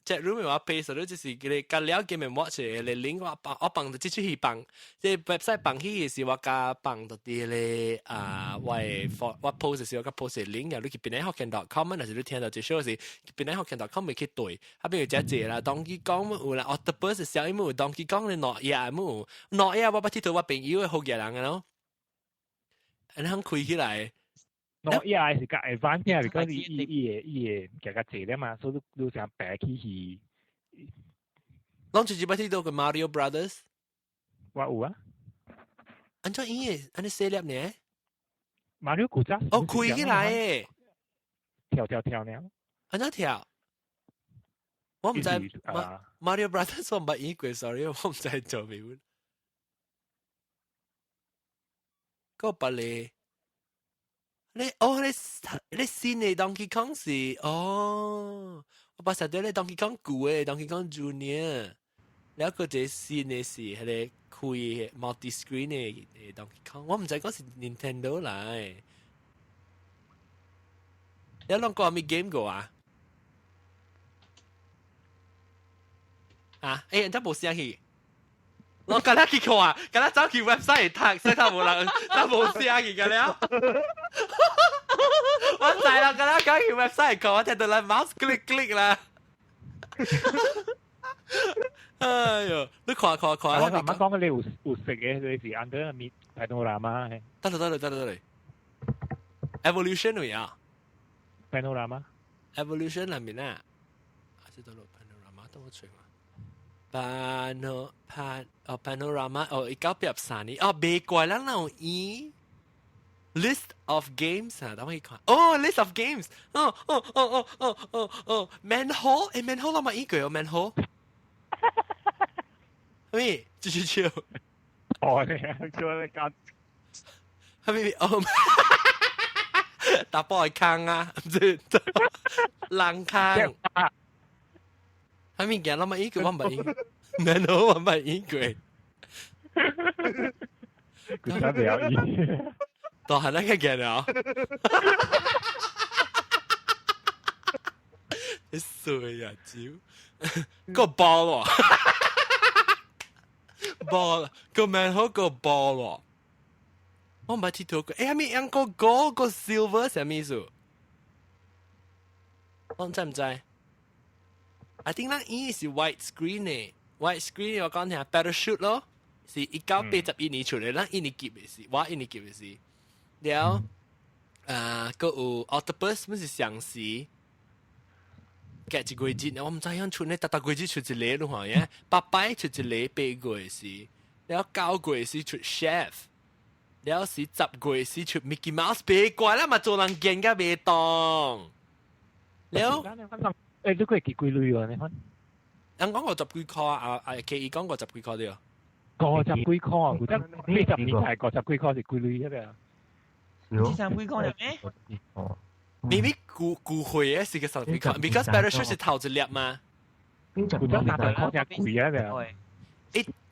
chat room 話 paste 你就是佢哋隔了 Game Watch 嘅 link 我放我放到這出去放，這 website 放去是我加放到啲咧啊，我我 post 時我加 post link 啊，你去邊個學見 .com，若是你聽到這 show 是邊個學見 .com 咪去對，啊邊有隻字啦，Donkey Kong 有啦，Octopus 小有 Donkey Kong 嘅諾亞冇，諾亞我捌睇到我朋友嘅好嘅人咯。你肯開起來？諾亞是較 advanced 嘅，如果伊伊伊個伊個較較濟咧嘛，所以你想白起去。攏就是捌睇到個 Mario Brothers。我有啊。按怎伊個按呢細粒呢？Mario 古早。哦，開起來誒。跳跳跳呢？按怎跳？我毋知 Mario Brothers 我毋捌演過，sorry，我毋知做咩。個別個，你哦，你你新的 Donkey Kong 是哦，我捌實在你 Donkey Kong 舊的 Donkey Kong Junior。了個這新的是彼個開 multi screen 的 Donkey Kong，我毋知講是 Nintendo 來。你攏講咩 game 過啊？啊，欸，人家無聲去。我今日去看，今日走去 website 讀，所以他無人，他無聲去個了。我知啦，今日講去 website 看，我聽到來 mouse click click 啦。哎呦，你看看看。我頭先講你有食嘅，你是 under 咪 panorama。得啦得啦得啦得啦。Evolution 位啊？Panorama。 Evolution 裏面啊，啊，這度 panorama 等我吹嘛。pano pan 哦 panorama 哦，1983年哦，別怪咱有伊 list of games 啊，等我去看。哦，list of games，哦哦哦哦哦哦哦，manhole，誒 manhole 我嘛依個哦 manhole，咩？繼續笑。哦，你叫你講，係咪？哦，打波係坑啊，唔知冷坑。係咪見我嘛依個我唔係依，manhole 我唔係依個。佢真係有意。都係那個見了。你衰啊！招個波喎，波個 manhole 個波喎。我唔係鐵圖過，欸，係咪養個 gold 個 silver 啥物意思？我知唔知？I think 咱伊是 white screen 呢，white screen 我講聽 parachute 咯，是1981年出來，咱一年級的時，我一年級的時，了，啊，閣有 octopus，乜是相思？隔一個月，我毋知影出呢，逐逐個月出一個你看耶，八擺出一個8月時，了9月時出 chef，了是10月時出 Mickey Mouse，別怪啦嘛，做人見甲袂當。了，欸，你會記幾鐳喎？你看，人講50幾箍啊，啊，其伊講50幾箍對。50幾箍啊？有得80年代50幾箍是幾鐳嗰個？43幾箍了咩？明明舊舊會嘅是個10幾箍，because parachute 是頭一粒嘛。有得30箍才貴啊！個。欸，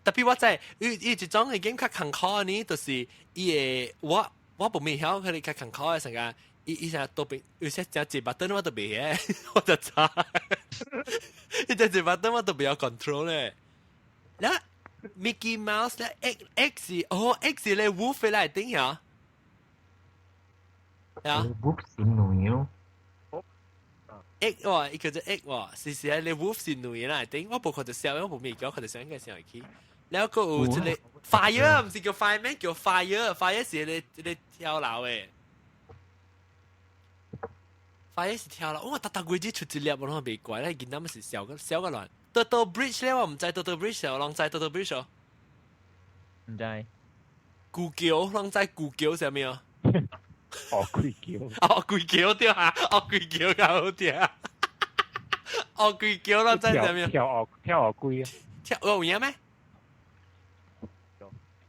特別我知，伊伊一種嘅 game 較艱苦呢，就是伊會我我無咪曉佢哋較艱苦嘅成個。伊伊成日都變，有些只一把燈我都袂曉，我就知。伊只一把燈我都袂曉 control 咧。那 Mickey Mouse 咧 X X 哦 X 咧 Wolf 來頂呀。啊，Wolf 是女咯。 X 喎，伊叫做 X 喎，是是咧 Wolf 是女來頂，我無看到小，我無咪叫，看到上個上去。了閣有一個 Fire，毋是叫 Fireman，叫 Fire，Fire 是咧咧跳樓的。Fire 是跳樓，我逐逐月只出一粒，我攏袂怪咧，囡仔咪是小個小個亂。Turtle Bridge 咧，我毋知 Turtle Bridge，我攏知 Turtle Bridge 哦。毋知。舊橋，攏知舊橋啥物啊？哦，鬼橋。哦，鬼橋對啊，哦，鬼橋較好聽。哦，鬼橋攏知啥物？跳鱷龜啊！跳有影咩？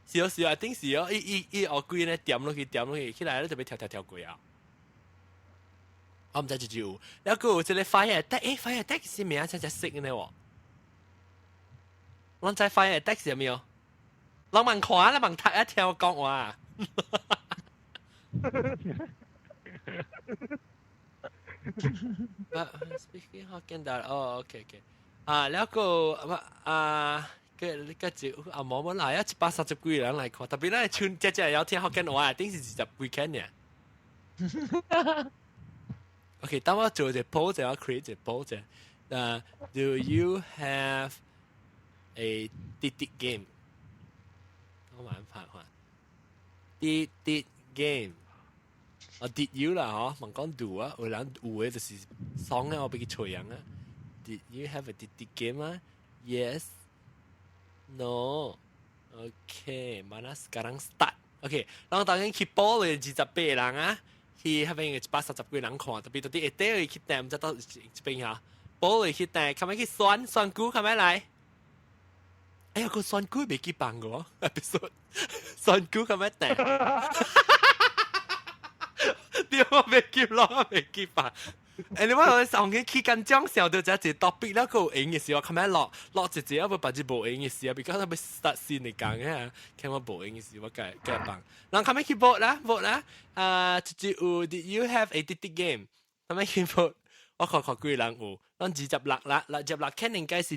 是哦是哦，頂是哦，伊伊伊鱷龜咧點落去點落去，起來咧就欲跳跳跳過啊！我毋知就有，了閣有一個 Fire Attack，欸，Fire Attack 是名真正識呢喎。攏知 Fire Attack 是啥物哦？攏問看啦，問讀一聽我講話。啊，speaking Hokkien 哦，OK OK。啊，了閣啊，個個就啊冇乜來啊，130幾人來看，特別咱像只只有聽福建話，頂是20幾間呢。OK，當我做一個 poll，我 create 一個 poll 者，Do you have a 滴滴 game？我慢拍看，滴滴 game。啊，did you 啦，嗬，問講 do 啊，有人有的就是爽啊，我俾佢吹人啊。Did you have a 滴滴 game 啊？Yes. No. Okay, mana sekarang start. Okay, 然後當然去報了28人啊，去彼邊130幾人看，特別到底下底去訂，毋知到這邊嚇，報了去訂，較尾去選選股，較尾來。哎呀，個選股未記放過，episode 選股較尾訂。對，我未記落，我未記放。誒，你話我上去起緊張時候，就一個 topic 了，佢有閒嘅時候，琴日落落一隻，啊，不別只無閒嘅時候，比較特別 start 先嚟講嘅，看我無閒嘅時，我計計放。人後尾去 vote 啦，vote 啦，啊，一有 Did you have a 滴滴 game？後尾去 vote，我看看幾人有，咱26啦，66肯應該是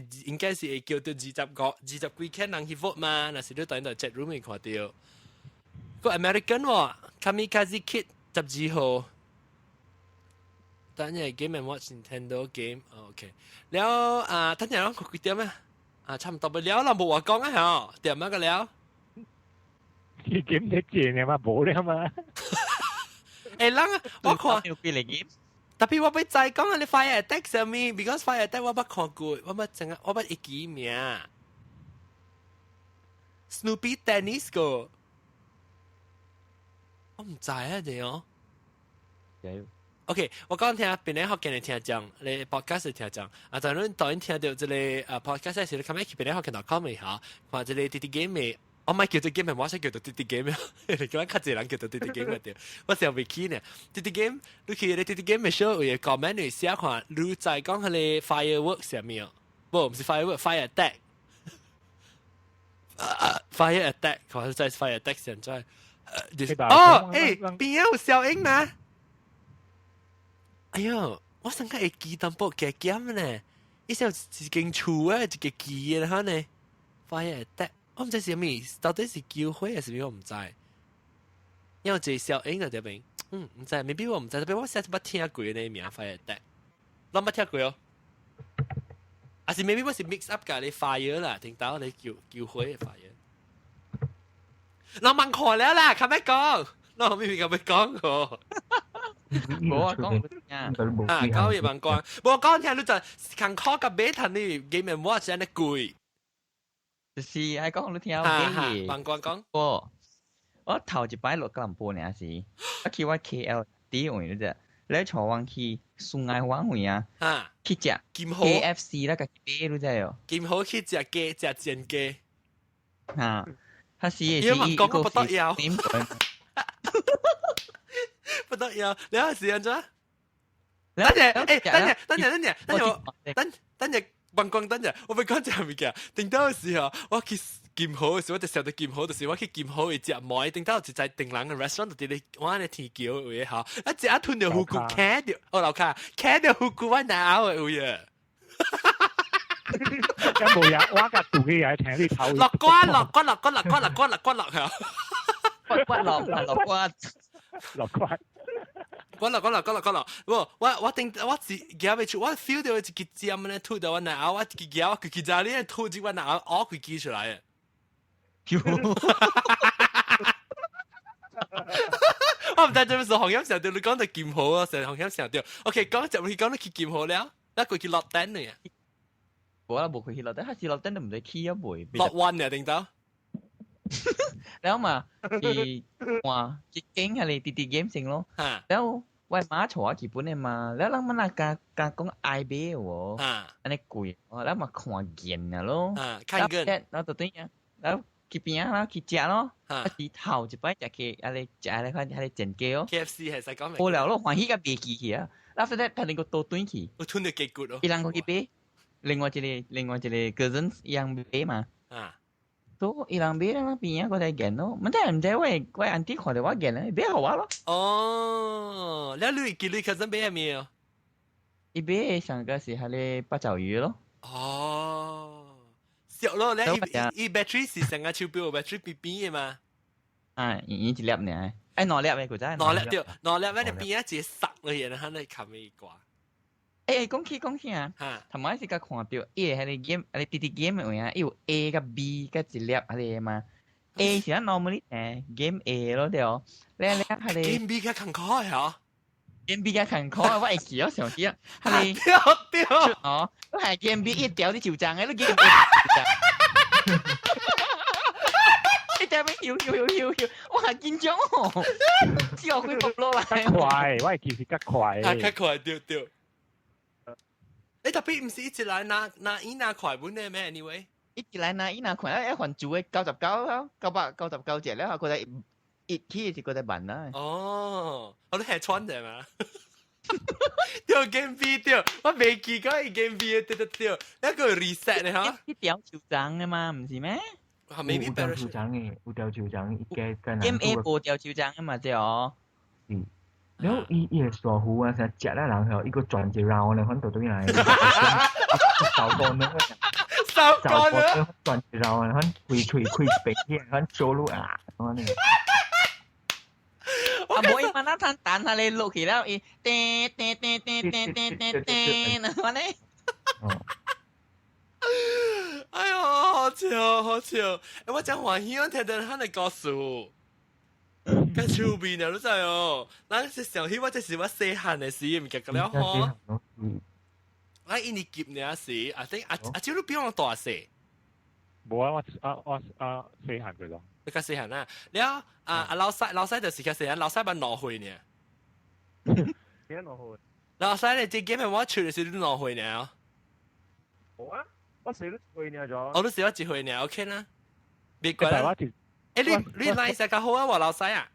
會叫做25、20幾肯人去 vote 嘛，若是你等到 chat room 會看到。個 American 喎，Kamikaze Kid 12號。等陣 Game and Watch Nintendo game，OK。了啊，等陣我幾點啊？啊，差唔多了啦，冇話講啊，嗬，點啊個了？你點你借你嘛，冇了嘛？誒，人我看有幾嚟 game？特別我欲再講啊，你 Fire Attack 啥物？Because Fire Attack 我捌看過，我捌整個，我捌會記名。Snoopy Tennis 個，我唔知啊，對哦。OK，我講聽邊個福建的聽眾，你 podcast 的聽眾，啊，當然當然聽到這個啊 podcast 時，你看去邊個福建 .com 嚇，看這個滴滴 game 的，我唔係叫做 game，我先叫做滴滴 game，你講較濟人叫做滴滴 game 對，我想未起呢。滴滴 game，你去你滴滴 game 嘅 show 有個 comment 你寫看，你在講彼个 fireworks 啥物？無，毋是 firework，fire attack。fire attack，看在 fire attack 現在。哦，誒，邊有效應嘛？哎喲，我上個會記淡薄加減呢，伊是有一間厝啊，一個記的哈呢，fire attack，我毋知是啥物，到底是救火還是啥物，我毋知。因為一個效應在這邊，嗯，毋知，maybe 我毋知，特別我上次捌聽過呢名 fire attack，攏捌聽過哦。還是 maybe 我是 mix up 佮你 fire 啦，聽到你救救火的 fire。我問看了啦，較欲講，我明明較欲講過。無啊，講啊，啊，講嘢問講，無講聽你就艱苦佮買趁你 Game and Watch 按呢貴。就是愛講你聽有幾問講講。我我頭一擺落吉隆坡爾時，我去我 KL 啲位你知，你坐我去 Sungai 灣位啊，去食 KFC 啦，家己買你知哦。金好去食雞，食煎雞。啊，他是是伊講不得了。不得了，你係時按怎？等陣，誒，等陣，等陣，等陣，等陣，等等陣，問講等陣，我欲講一個物件。頂到時候，我去金河的時候，我就想到金河，就是我去金河會食糜。頂到一在頂人的 restaurant 就佇咧我按呢天橋位吼，啊，食啊吞著虎骨，徛著，哦樓跤，徛著虎骨我哪有的位啊？咁冇嘢，我個肚氣也聽你頭。落骨落骨落骨落骨落骨落骨落嚇，骨骨落落骨落骨。骨落骨落骨落骨落，無我我頂我是夾袂出，我 feel 到一支尖咧吐到我腦，我一支夾我規支查咧吐入我腦，嘔規支出來的。我毋知做咩事，紅險上到你講到金河啊，成紅險上到。OK，講就你講你去金河了，那過去落單呢？無啦，無去落單，還是落單都毋知去啊未。落彎啊，頂到。了嘛，是換一間係你滴滴 game 先咯。了我媽坐日本的嘛，了人們那加加講愛買喎，按呢貴，了嘛看見啊咯。看見。了就對啊，了去邊啊，去食咯。啊是頭一擺食去，啊你食咧看彼个煎雞哦。 KFC 係使講無聊咯，歡喜甲袂記去啊。了後來他能夠倒轉去。我吞到雞骨咯。伊人閣去買，另外一個個人伊人買嘛。啊。都伊人買啦，邊啊，我來見咯。毋知毋知我我 auntie 看著我見咧，買予我咯。哦，了你記你 cousin 買啥物哦？伊買的上個是彼个八爪魚咯。哦，俗咯，你伊伊 battery 是成個手錶 battery 扁扁的嘛？啊，圓圓一粒爾，哎，兩粒的古仔。兩粒對，兩粒，咱邊仔一個塞落去，然後你冚伊掛。欸，講起講起啊，頭擺是佮看著伊個彼个 game，彼個滴滴 game 的位啊，伊有 A 佮 B 佮一粒彼个嘛。A 是咱 normally 誒 game A 咯對哦，咧咧彼个 game B 較艱苦的吼，game B 較艱苦啊，我會記我想起啊，彼個對對哦，我係 game B 一條你就漲的，你 game A 一條咩搖搖搖搖搖，我係緊張哦，之後佢落來。較快，我會記是較快。啊，較快對對。欸，特別毋是一直來拿拿伊拿快本的咩？Anyway，一直來拿伊拿快，一還住的99 999隻了，佢哋一起是佢哋辦啦。哦，我都係穿的嘛。對 game B 對，我未記過伊 game B 對對對，那個 reset 咧嚇。去吊樹樁的嘛，毋是咩？係咪有吊樹樁的，有吊樹樁，伊加跟 Game A 無吊樹樁的嘛對哦。是。然後伊伊個傻虎啊，成日食咧人吼，伊個轉一 round 咧，反倒轉來。手工呢？手工呢？轉一 round，反開喙開一邊，反走路啊，咁樣。啊，無伊慢仔彈彈下咧落去了，伊叮叮叮叮叮叮叮叮，那款咧。哎喲，好笑好笑！欸，我真歡喜，我聽到他的故事。較趣味呢，你知哦？咱是想起我這是我細漢的時，毋記得了吼。我一年級呢時，啊，等阿阿舅你比我大細。無啊，我啊我啊細漢個咯。你較細漢啊？了啊啊老細老細就是較細漢，老細捌2歲呢。幾多2歲？老細咧，這 game 我出的時你2歲呢？無啊，我細你1歲呢咗。哦，你細我1歲呢？OK 啦。別怪啦。欸，你你來食較好啊，我老細啊。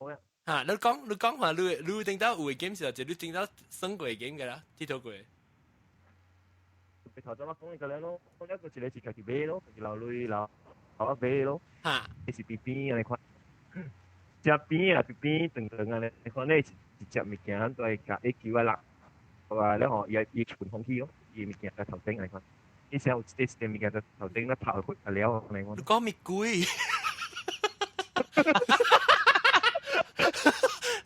好啊。嚇，你講你講話，你你頂到有的 game 時候，就你頂到算過 game 個啦，佚佗過。頭先我講個咧咯，一個一個是家己買咯，家己留鐳留留買咯。嚇。伊是邊邊按呢款，食邊啊邊邊長長按呢款，咧是一隻物件，都會共伊球仔落，啊，了吼伊伊分風氣咯，伊物件在頭頂按呢款。伊先有一隻物件在頭頂咧拍落去啊了按呢款。你講咪鬼？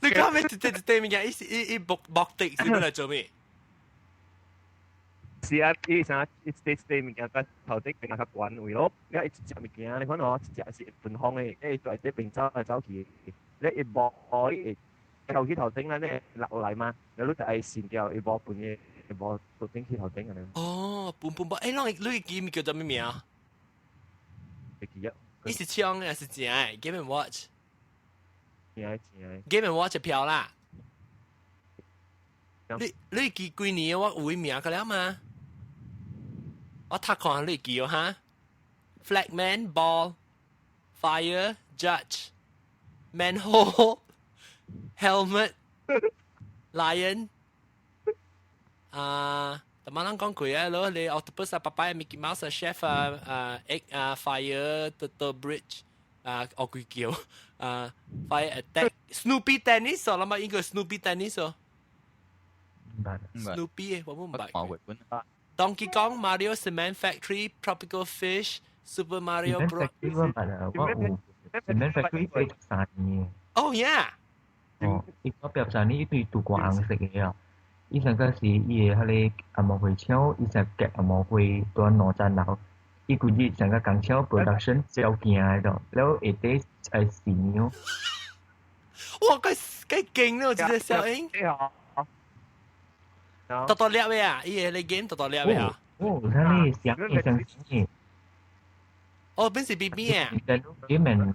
你講咩？一隻一隻物件，伊是伊伊目目的是欲來做咩？是啊，伊啥一隻一隻物件在頭頂變較懸位咯，了伊一隻物件，你看吼，一隻是分風的，伊在這邊走來走去，你伊無伊會跳去頭頂啦，你落來嘛，了你就愛伸掉，伊無分的，伊無頭頂去頭頂按呢。哦，分分無，欸，攏你記物叫做咩名？會記啊。伊是槍還是正的？Game and Watch。正的正的。 Game and Watch 票啦。你你記幾年我有名個了嘛？我讀看你記哦哈。Flagman Ball Fire Judge Manhole Helmet Lion 啊，頭晚人講過啊，咯你 Octopus 啊，爸爸 Mickey Mouse 啊，Chef 啊，啊 Egg 啊，Fire Turtle Bridge 啊，烏龜橋啊，Fire Attack Snoopy Tennis 哦，諗下應該 Snoopy Tennis 哦。Snoopy 我唔捌。Donkey Kong Mario Cement Factory Tropical Fish Super Mario Bros. 我捌啊，我有 Cement Factory 83年。 Oh yeah！哦，伊83年伊對拄過紅色的啊。伊上個是伊的彼個紅毛會廠，伊成夾紅毛會蹛兩層樓，伊規日成個工廠 production 照行的咯，了下底愛四年。哇！幾幾勁咯，這個效應。多多粒嘅啊！伊個你 game 多多粒嘅啊！哦，睇你上一上先。哦，邊是 B B 啊？Game and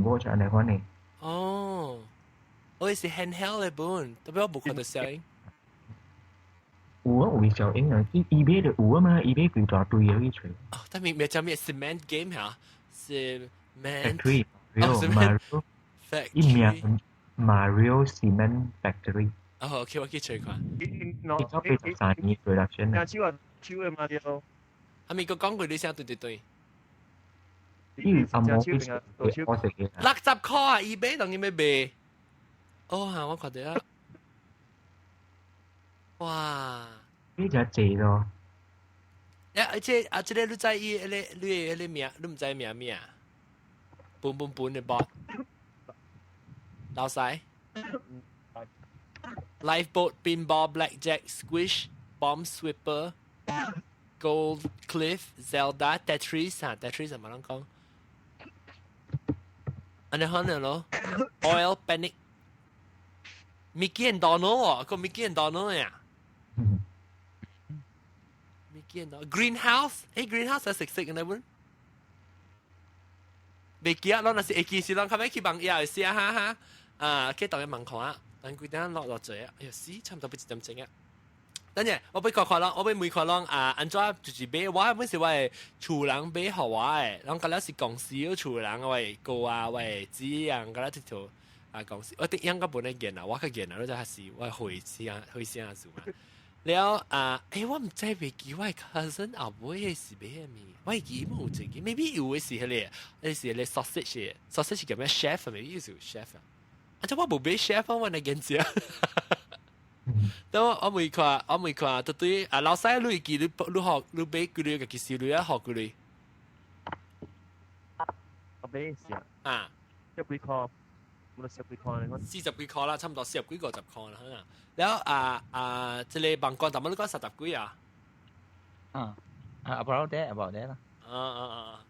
Watch 按呢款的。哦，我是 handheld 的本，特別我無看到效應。有啊，有效應啊，伊伊買就有啊嘛，伊買規大堆的去揣。哦，但係咩叫咩 cement game 嚇？Cement。 Factory。哦，cement factory。伊名 Mario Cement Factory。哦，OK，我去揣看。伊早83年 production 啊。手啊，手的嘛對。阿咪個講過你聲對對對。伊阿毛去我食嘅。60塊啊！伊買當伊欲賣。哦嚇，我看到啊。哇！呢隻濟咯。啊，而且啊，這個你知伊彼個你彼個名，你毋知名咩啊？本本本的 bot。老細。Lifeboat, Pinball, Blackjack, Squish, Bomb Sweeper, Gold Cliff, Zelda, Tetris 啊，Tetris 係咪啷講？按呢可能咯，Oil Panic、Mickey and Donald 喎，個 Mickey and Donald 呀。Mickey and Donald Greenhouse，誒 Greenhouse 係食食嘅呢本。未記啊，咱若是會記是咱較尾去網頁寫哈哈，啊，去當個網看啊。等幾點落落濟啊？哎呀死，差唔多欲一點鐘啊！等陣，我欲看看攏，我欲問看攏啊，按怎就是買？我本是我的厝人買予我的，攏敢若是公司的厝人，我的哥啊，我的姊啊，敢若佚佗。啊公司，我啲應該本來見啊，我較見啊，你就係是我回聲回聲數嘛。了啊，我毋知袂記我 cousin 後尾是買啥物，我會記冇這個，maybe 有的是彼個，彼是彼個 sausage，sausage 叫咩 chef，maybe 是 chef 啊。啊，這我無買 chef，我來見食。等我我未看，我未看，對對啊，老細你會記你你學你買幾鐳，家己收鐳啊，學幾鐳？我買是啊。啊。十幾塊，冇十幾塊，我四十幾塊啦，差唔多四十幾五十塊啦，可能。了啊啊，這个網關，淡薄你講三十幾啊？啊啊，about that，about that 啦。啊啊啊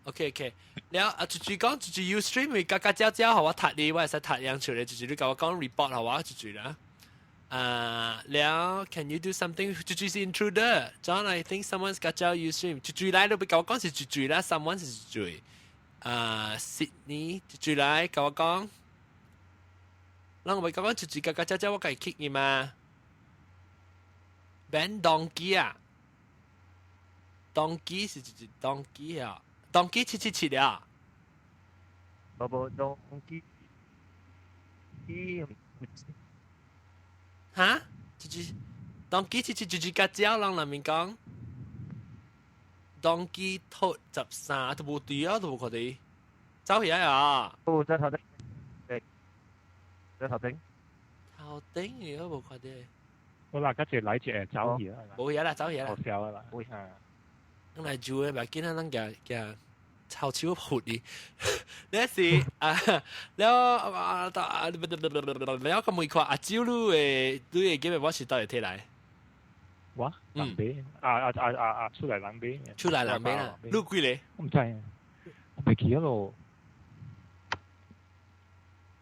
！OK OK，了啊，就就講就就 Ustream 會加加加加，予我讀你，我會使讀樣出來，就是你共我講 report 予我，就就啦。啊，了，Can you do something？就就是 intruder。John，I think someone's 加加 Ustream。就就來，你別共我講是就就啦，someone 是就就。啊，Sydney 就就來，共我講。咱我咪講講就就加加加加，我共伊 kick 伊嘛。Ben Donkey 啊，Donkey 是就就 Donkey 啊，Donkey 777啊。無無 Donkey。哈？就是 Donkey 七七就是加蕉人內面講，Donkey 托13都無對啊，都無看到，走起來啊！哦，在頭頂，對，在頭頂。頭頂你都無看到。好啦，跟住來一個走起啦。無嘢啦，走起啦。好笑啦。啊。咱來住的，袂緊啊，咱行行臭手佛伊。你是啊，了啊啊，了個問看阿蕉你的你的 game 我是佗會提來？我人買啊啊啊啊啊！出來人買。出來人買啦，你幾个？我毋知，我袂記得咯。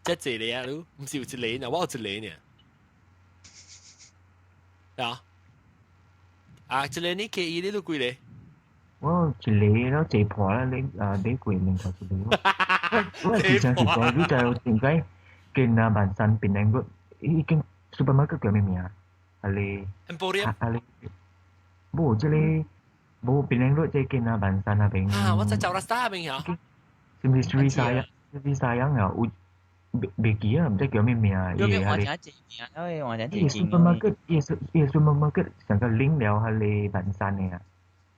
這一个啊，你毋是有一个呢？我有一個呢。啊？啊，一個你可以，你你幾个？我一个了坐破啦，你啊買過兩頭一個。我我之前是講，你知點解見啊萬山檳榔個已經 supermarket 叫咩名？啊你 Emporium 啊你，無這個無檳榔路這間啊萬山那邊。啊，我在走啦沙邊嚇。是毋是水沙樣？水沙樣啊？有袂袂記啊，毋知叫咩名。伊個換成一名，因為換成一伊 supermarket，伊伊 supermarket 上個拎了彼個萬山的啊。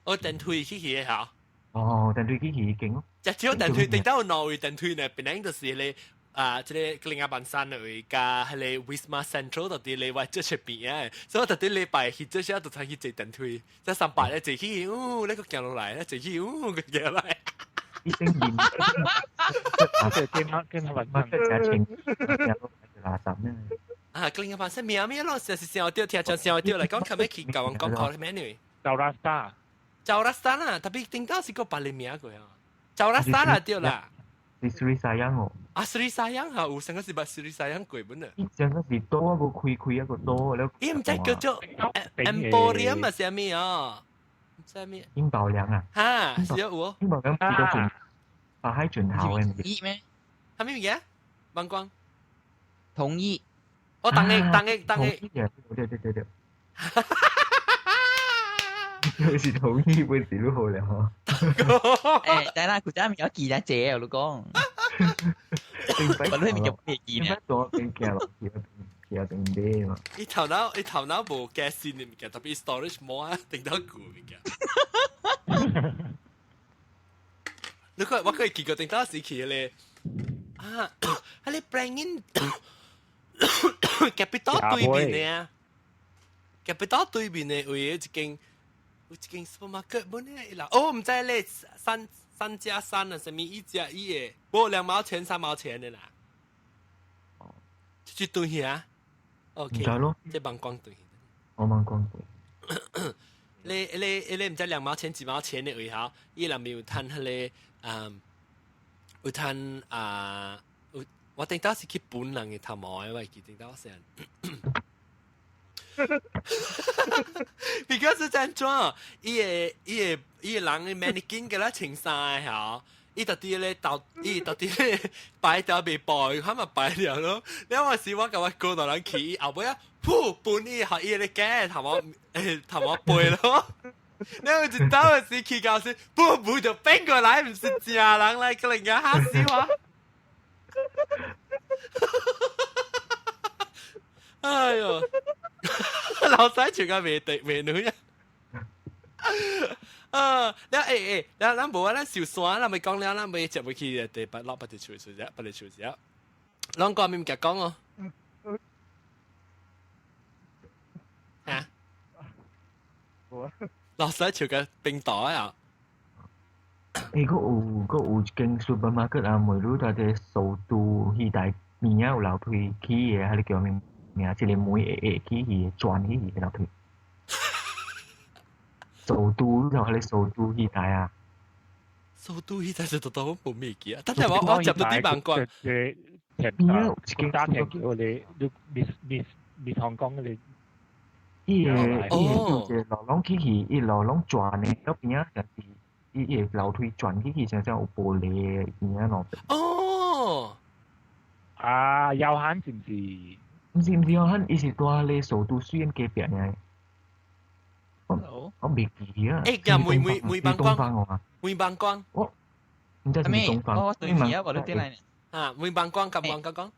哦，電梯去去的嚇。哦，電梯去去已經咯。只只電梯頂到有兩位電梯呢，本來就是彼個啊，這个另外萬山的位加彼个 Wisma Central 就佇另外這側邊啊，所以我特佇禮拜去這時就通去坐電梯，這三百咧坐去，嗚，你閣行落來，咧坐去，嗚，閣行來。一定面，啊，對，跟他跟他萬山，價錢，垃圾呢。啊，另外萬山名咩咯？是是想掉，聽講想掉來講，較欲去共阮講講咩呢？走拉沙。走拉沙啦，特別頂到是個別个名過啊。走拉沙啦，對啦。是 Sri Sayang 哦。啊，Sri Sayang 嚇，有上個是捌 Sri Sayang 過本啊。上個是多個開開一個多了。伊毋知叫做 Emporium 啊，啥物啊？毋知咩？英寶良啊。哈，是有哦。英寶良是個轉，啊喺轉頭嘅。意咩？啥物物件？網光。同意。哦，當個當個當個。對對對對。就是同意本是如何了嗬？欸，等下佢真係有記得這啊，你講。我都未叫未記呢。多變驚落去，其他定啲嘛。伊頭腦伊頭腦無加新的物件，特別 storage 冇啊，定到舊物件。你看，我可以記過定到時期咧，啊，彼个 Prangin Capital 對面的啊，Capital 對面的位有一間。有一間 supermarket 本咧，啦，哦，毋知咧，三三加三啊，啥物一加一的，無2毛錢三毛錢的啦。哦，這對去啊？OK，這網光對。我網光對。你你你毋知2毛錢幾毛錢的位吼，伊內面有趁彼个，嗯，有趁啊，有我頂到是去本人的頭毛的，我會記頂到先。Because 是怎怎，伊个伊个伊个人 mannequin 給他穿衫的吼，伊特佇咧頭，伊特佇咧擺條未擺，他嘛擺了咯。了我是我共我哥大人去，後尾啊，噗，本伊予伊咧假頭毛頭毛背咯。了有一道的時去到時，噗噗就變過來，毋是正人來，可能嚇死我。哎呦，老細笑到未地未女啊！啊，你誒誒，咱咱無啊，咱受山，咱咪講了，咱咪接入去第八落，八隻樹樹只，八隻樹只，攏講咪唔夾講哦。嚇？老細笑個冰袋啊！誒，閣有一間 supermarket 啊，每日在這首都戲台邊仔有樓梯起的，彼個叫咩名？一個門會會起去，轉起去的樓梯。首都就彼個首都戲台啊！首都戲台是都都無物記啊！但係我接到啲萬關。邊仔有一間打田橋咧，你ミミミ香港咧。伊個伊個就一個路攏起去，伊路攏轉的，到邊仔就是伊伊個樓梯轉起去，像像有玻璃的邊仔路。哦，啊，耀漢是毋是？毋是毋是耀漢，伊是蹛咧首都水隔壁爾。我袂記啊。欸，叫梅梅梅邦光，梅邦光。我毋知是東方。我對面啊，我都點來。啊，梅邦光，甲邦光講。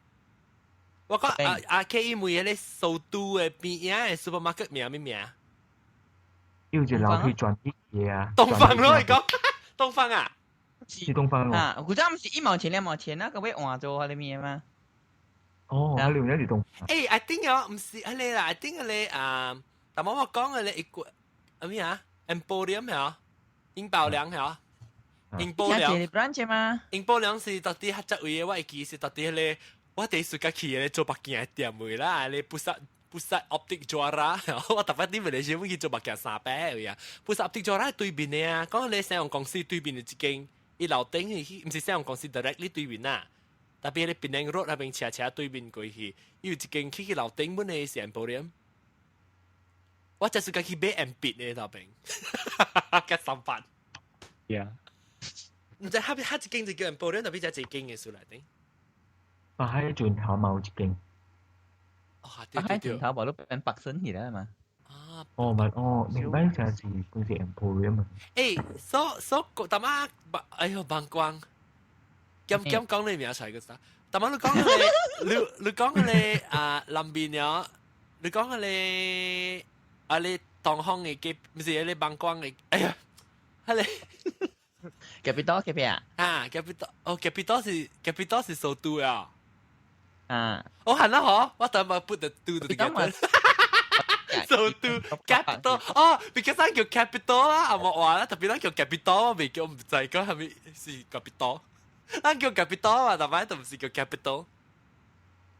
我講阿阿 K 伊問彼个首都的邊仔的 supermarket 名咩名？有一個樓梯轉起去啊！東方咯，伊講東方啊，是東方咯。啊，古早毋是一毛錢兩毛錢啊，個欲換做彼个物嗎？哦，彼個是東。欸，I think 哦，毋是彼個啦，I think 彼個啊，但我我講的咧一個啊咩啊，Emporium 係英寶良係英寶良。branch 嗎？英寶良是到底較濟位的，我會記是到底彼個。我第一次去咧做目鏡的店位啦，咧 Pusat Pusat Optik Juara，我特別啲咪嚟先，去做目鏡三百位啊。Pusat Optik Juara 對面的啊，講咧西洋公司對面的一間，伊樓頂去，毋是西洋公司 directly 對面啊。特別咧檳城 road 那邊斜斜對面過去，伊有一間去去樓頂本的是 Emporium。我就是去買 M 筆的那邊，甲三百。 Yeah。毋知彼彼一間就叫 Emporium，特別才一間的出來頂。北海盡頭嘛有一間。哦，對對對。北海盡頭無都變白身去啦嘛。啊。哦，咪哦，明擺成是本是 Emporium 啊。欸，所所淡仔，哎喲，忘光。兼兼講你名出來個啥？淡仔你講個，你你講個咧啊，南邊了，你講個咧啊，你東方的隔，毋是你望光的，哎呀，彼個。隔壁多隔壁啊？啊，隔壁多，哦，隔壁多是隔壁多是首都啊。啊！我係啦，嗬，我等下 put the 都 together。首都 capital，哦，because 咱叫 capital 啦，啊冇話啦，特別咱叫 capital，我未叫唔知講係咪是 capital，咱叫 capital 啊，但係都唔是叫 capital。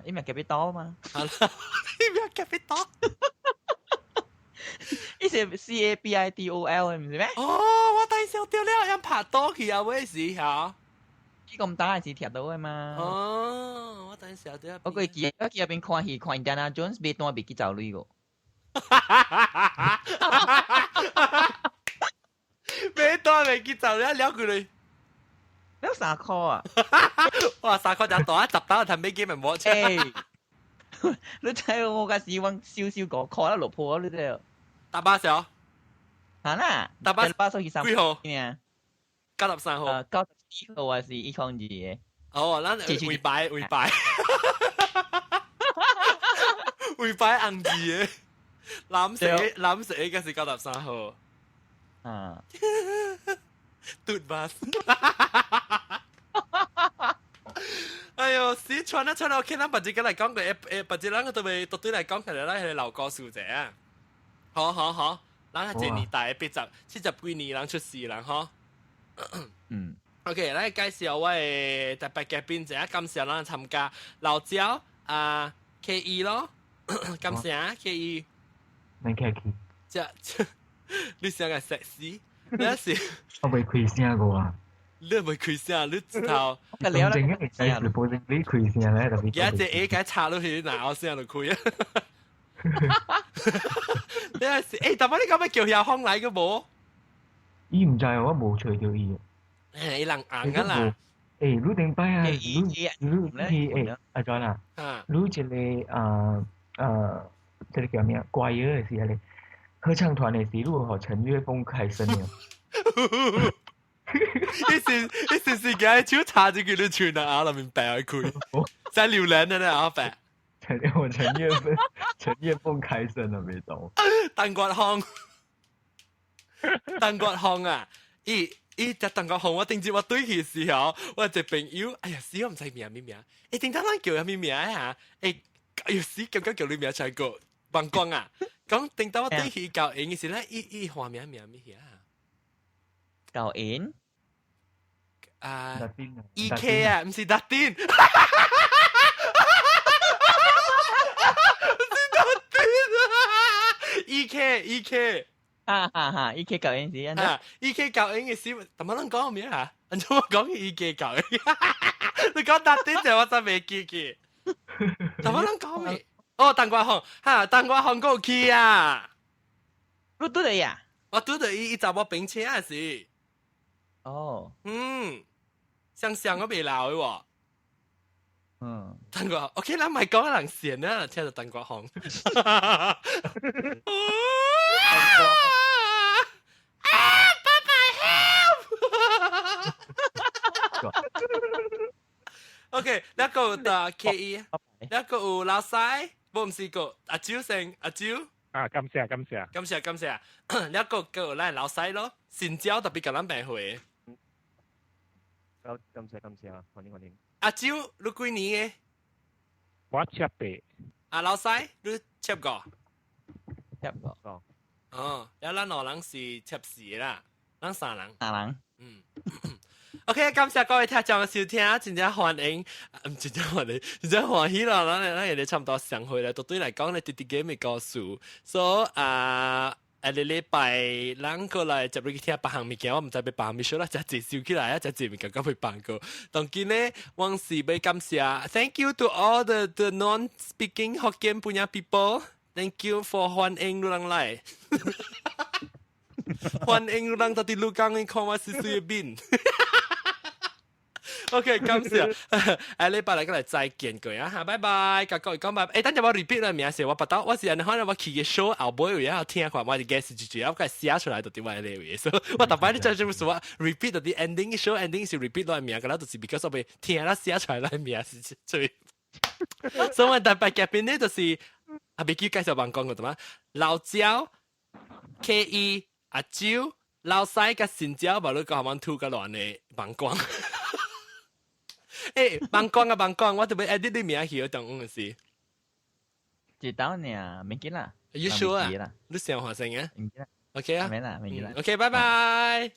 伊咪 capital 嘛？係啦，伊咪 capital。伊是 C A P I T O L 唔是咩？哦，我第時掉了，人拍多去啊，尾時嚇。伊咁大是貼到的嘛？哦，我等時掉。我過記，我記入邊看戲，看 Indiana Jones 買單袂記走鐳個。買單袂記走鐳，了幾鐳？了三箍啊！哇，三箍就大，十單頭尾幾咪冇錢。你知我嗰時揾少少個箍啦，落破你知？搭巴士哦。嚇啦！搭巴巴士去三幾號？咩？ 93號。 94號還是102的？哦，咱會擺會擺，會擺紅字的，藍色藍色應該是93號。啊。嘟巴士。哎喲，死串啊串啊！OK，咱別節來講個，誒，別節咱個對未對來講起來，咱係老高數者啊。好好好，咱係這年代80、70幾年人出世人嗬。嗯。 OK，咱介紹我的特別嘉賓者，感謝咱參加老焦啊 K E 咯，感謝 K E。免客氣。這你想個食屎？你是？我未開聲過啊。你未開聲，你一頭。真正嘅係使保證你開聲咧，特別。而家隻 A 解插落去，哪有聲就開啊？你係是欸，但係你咁樣叫曉峰來個無？伊毋知我無揣著伊。欸，伊人紅啊啦！欸，你頂擺啊，你你去欸，阿 John 啊，你一個啊啊，這個叫咩啊？乖兒的是彼個合唱團的是，你有予陳月峰開聲了。伊是伊是是共手插入去你喙內喉內面白開，在榴蓮的呢，阿伯。我陳葉鳳，陳葉鳳開聲都未到。鄧國康，鄧國康啊！伊伊只鄧國康，我頂次我對佢時候，我一個朋友，哎呀死我毋知名咩名，欸頂當咱叫啥物名啊？欸，哎呀死，感覺叫你名出來個忘光啊！講頂當我對佢教英嘅時咧，伊伊畫名名咩啊？教英啊，E K 啊，毋是達丁。E K E K，啊哈哈，E K 教英是安怎？E K 教英嘅時，怎麼攏講名啊？安怎我講 E K 教英？你講達丁就我真未記記。怎麼攏講咩？哦，鄧國雄，哈，鄧國雄過去啊！你拄著伊啊？我拄著伊，伊查某並車啊是。哦。嗯，想想我未老的喎。嗯，鄧國，OK，咱咪講人閒啊，聽到鄧國雄。啊，爸爸 help！OK，那個的 K E，那個有老細，無毋是個阿周先，阿周。啊，感謝感謝。感謝感謝，那個叫咱老細咯，新椒特別共咱辦會。好，感謝感謝，歡迎歡迎。阿周，你幾年的？我78。阿老細，你75？75。哦，了咱兩人是74啦，咱三人。三人。嗯。OK，感謝各位聽眾的收聽，真正歡迎，唔真正歡迎，真正歡喜啦！咱咱也差不多上回啦，對對來講咧，滴滴 game 的故事，所以啊。下個禮拜，咱過來接入去聽別項物件，我毋知欲放啥物小啦，誠濟收起來啊，誠濟物件敢會放過。當今呢，我是欲感謝，Thank you to all the non-speaking Hokkien punya people. Thank you for 歡迎你人來，歡迎你人到佇鹿港去看我水水的面。OK，感謝。下禮拜來過來再見過啊，哈，拜拜，共各位講拜。欸，等陣我 repeat 啦名是，我別到，我是按呢看我去個 show 後尾有影聽看，我就 guess 一句，我共寫出來就佇我個位，所以我逐擺你真是說 repeat 到啲 ending show ending 是 repeat 落名，個啦就是 because 我欲聽啦寫出來啦名是最。所以我逐擺嘉賓呢就是啊，未記介紹網講過對嗎？老焦 K E 阿周老西佮新椒，無你講我吐個亂的網光。欸，網光啊網光，我特別 edit 你名去，當有時。一道爾，免緊啦。 You sure 啊？你想發生啊？OK 啊？免啦，免緊啦。 OK，拜拜。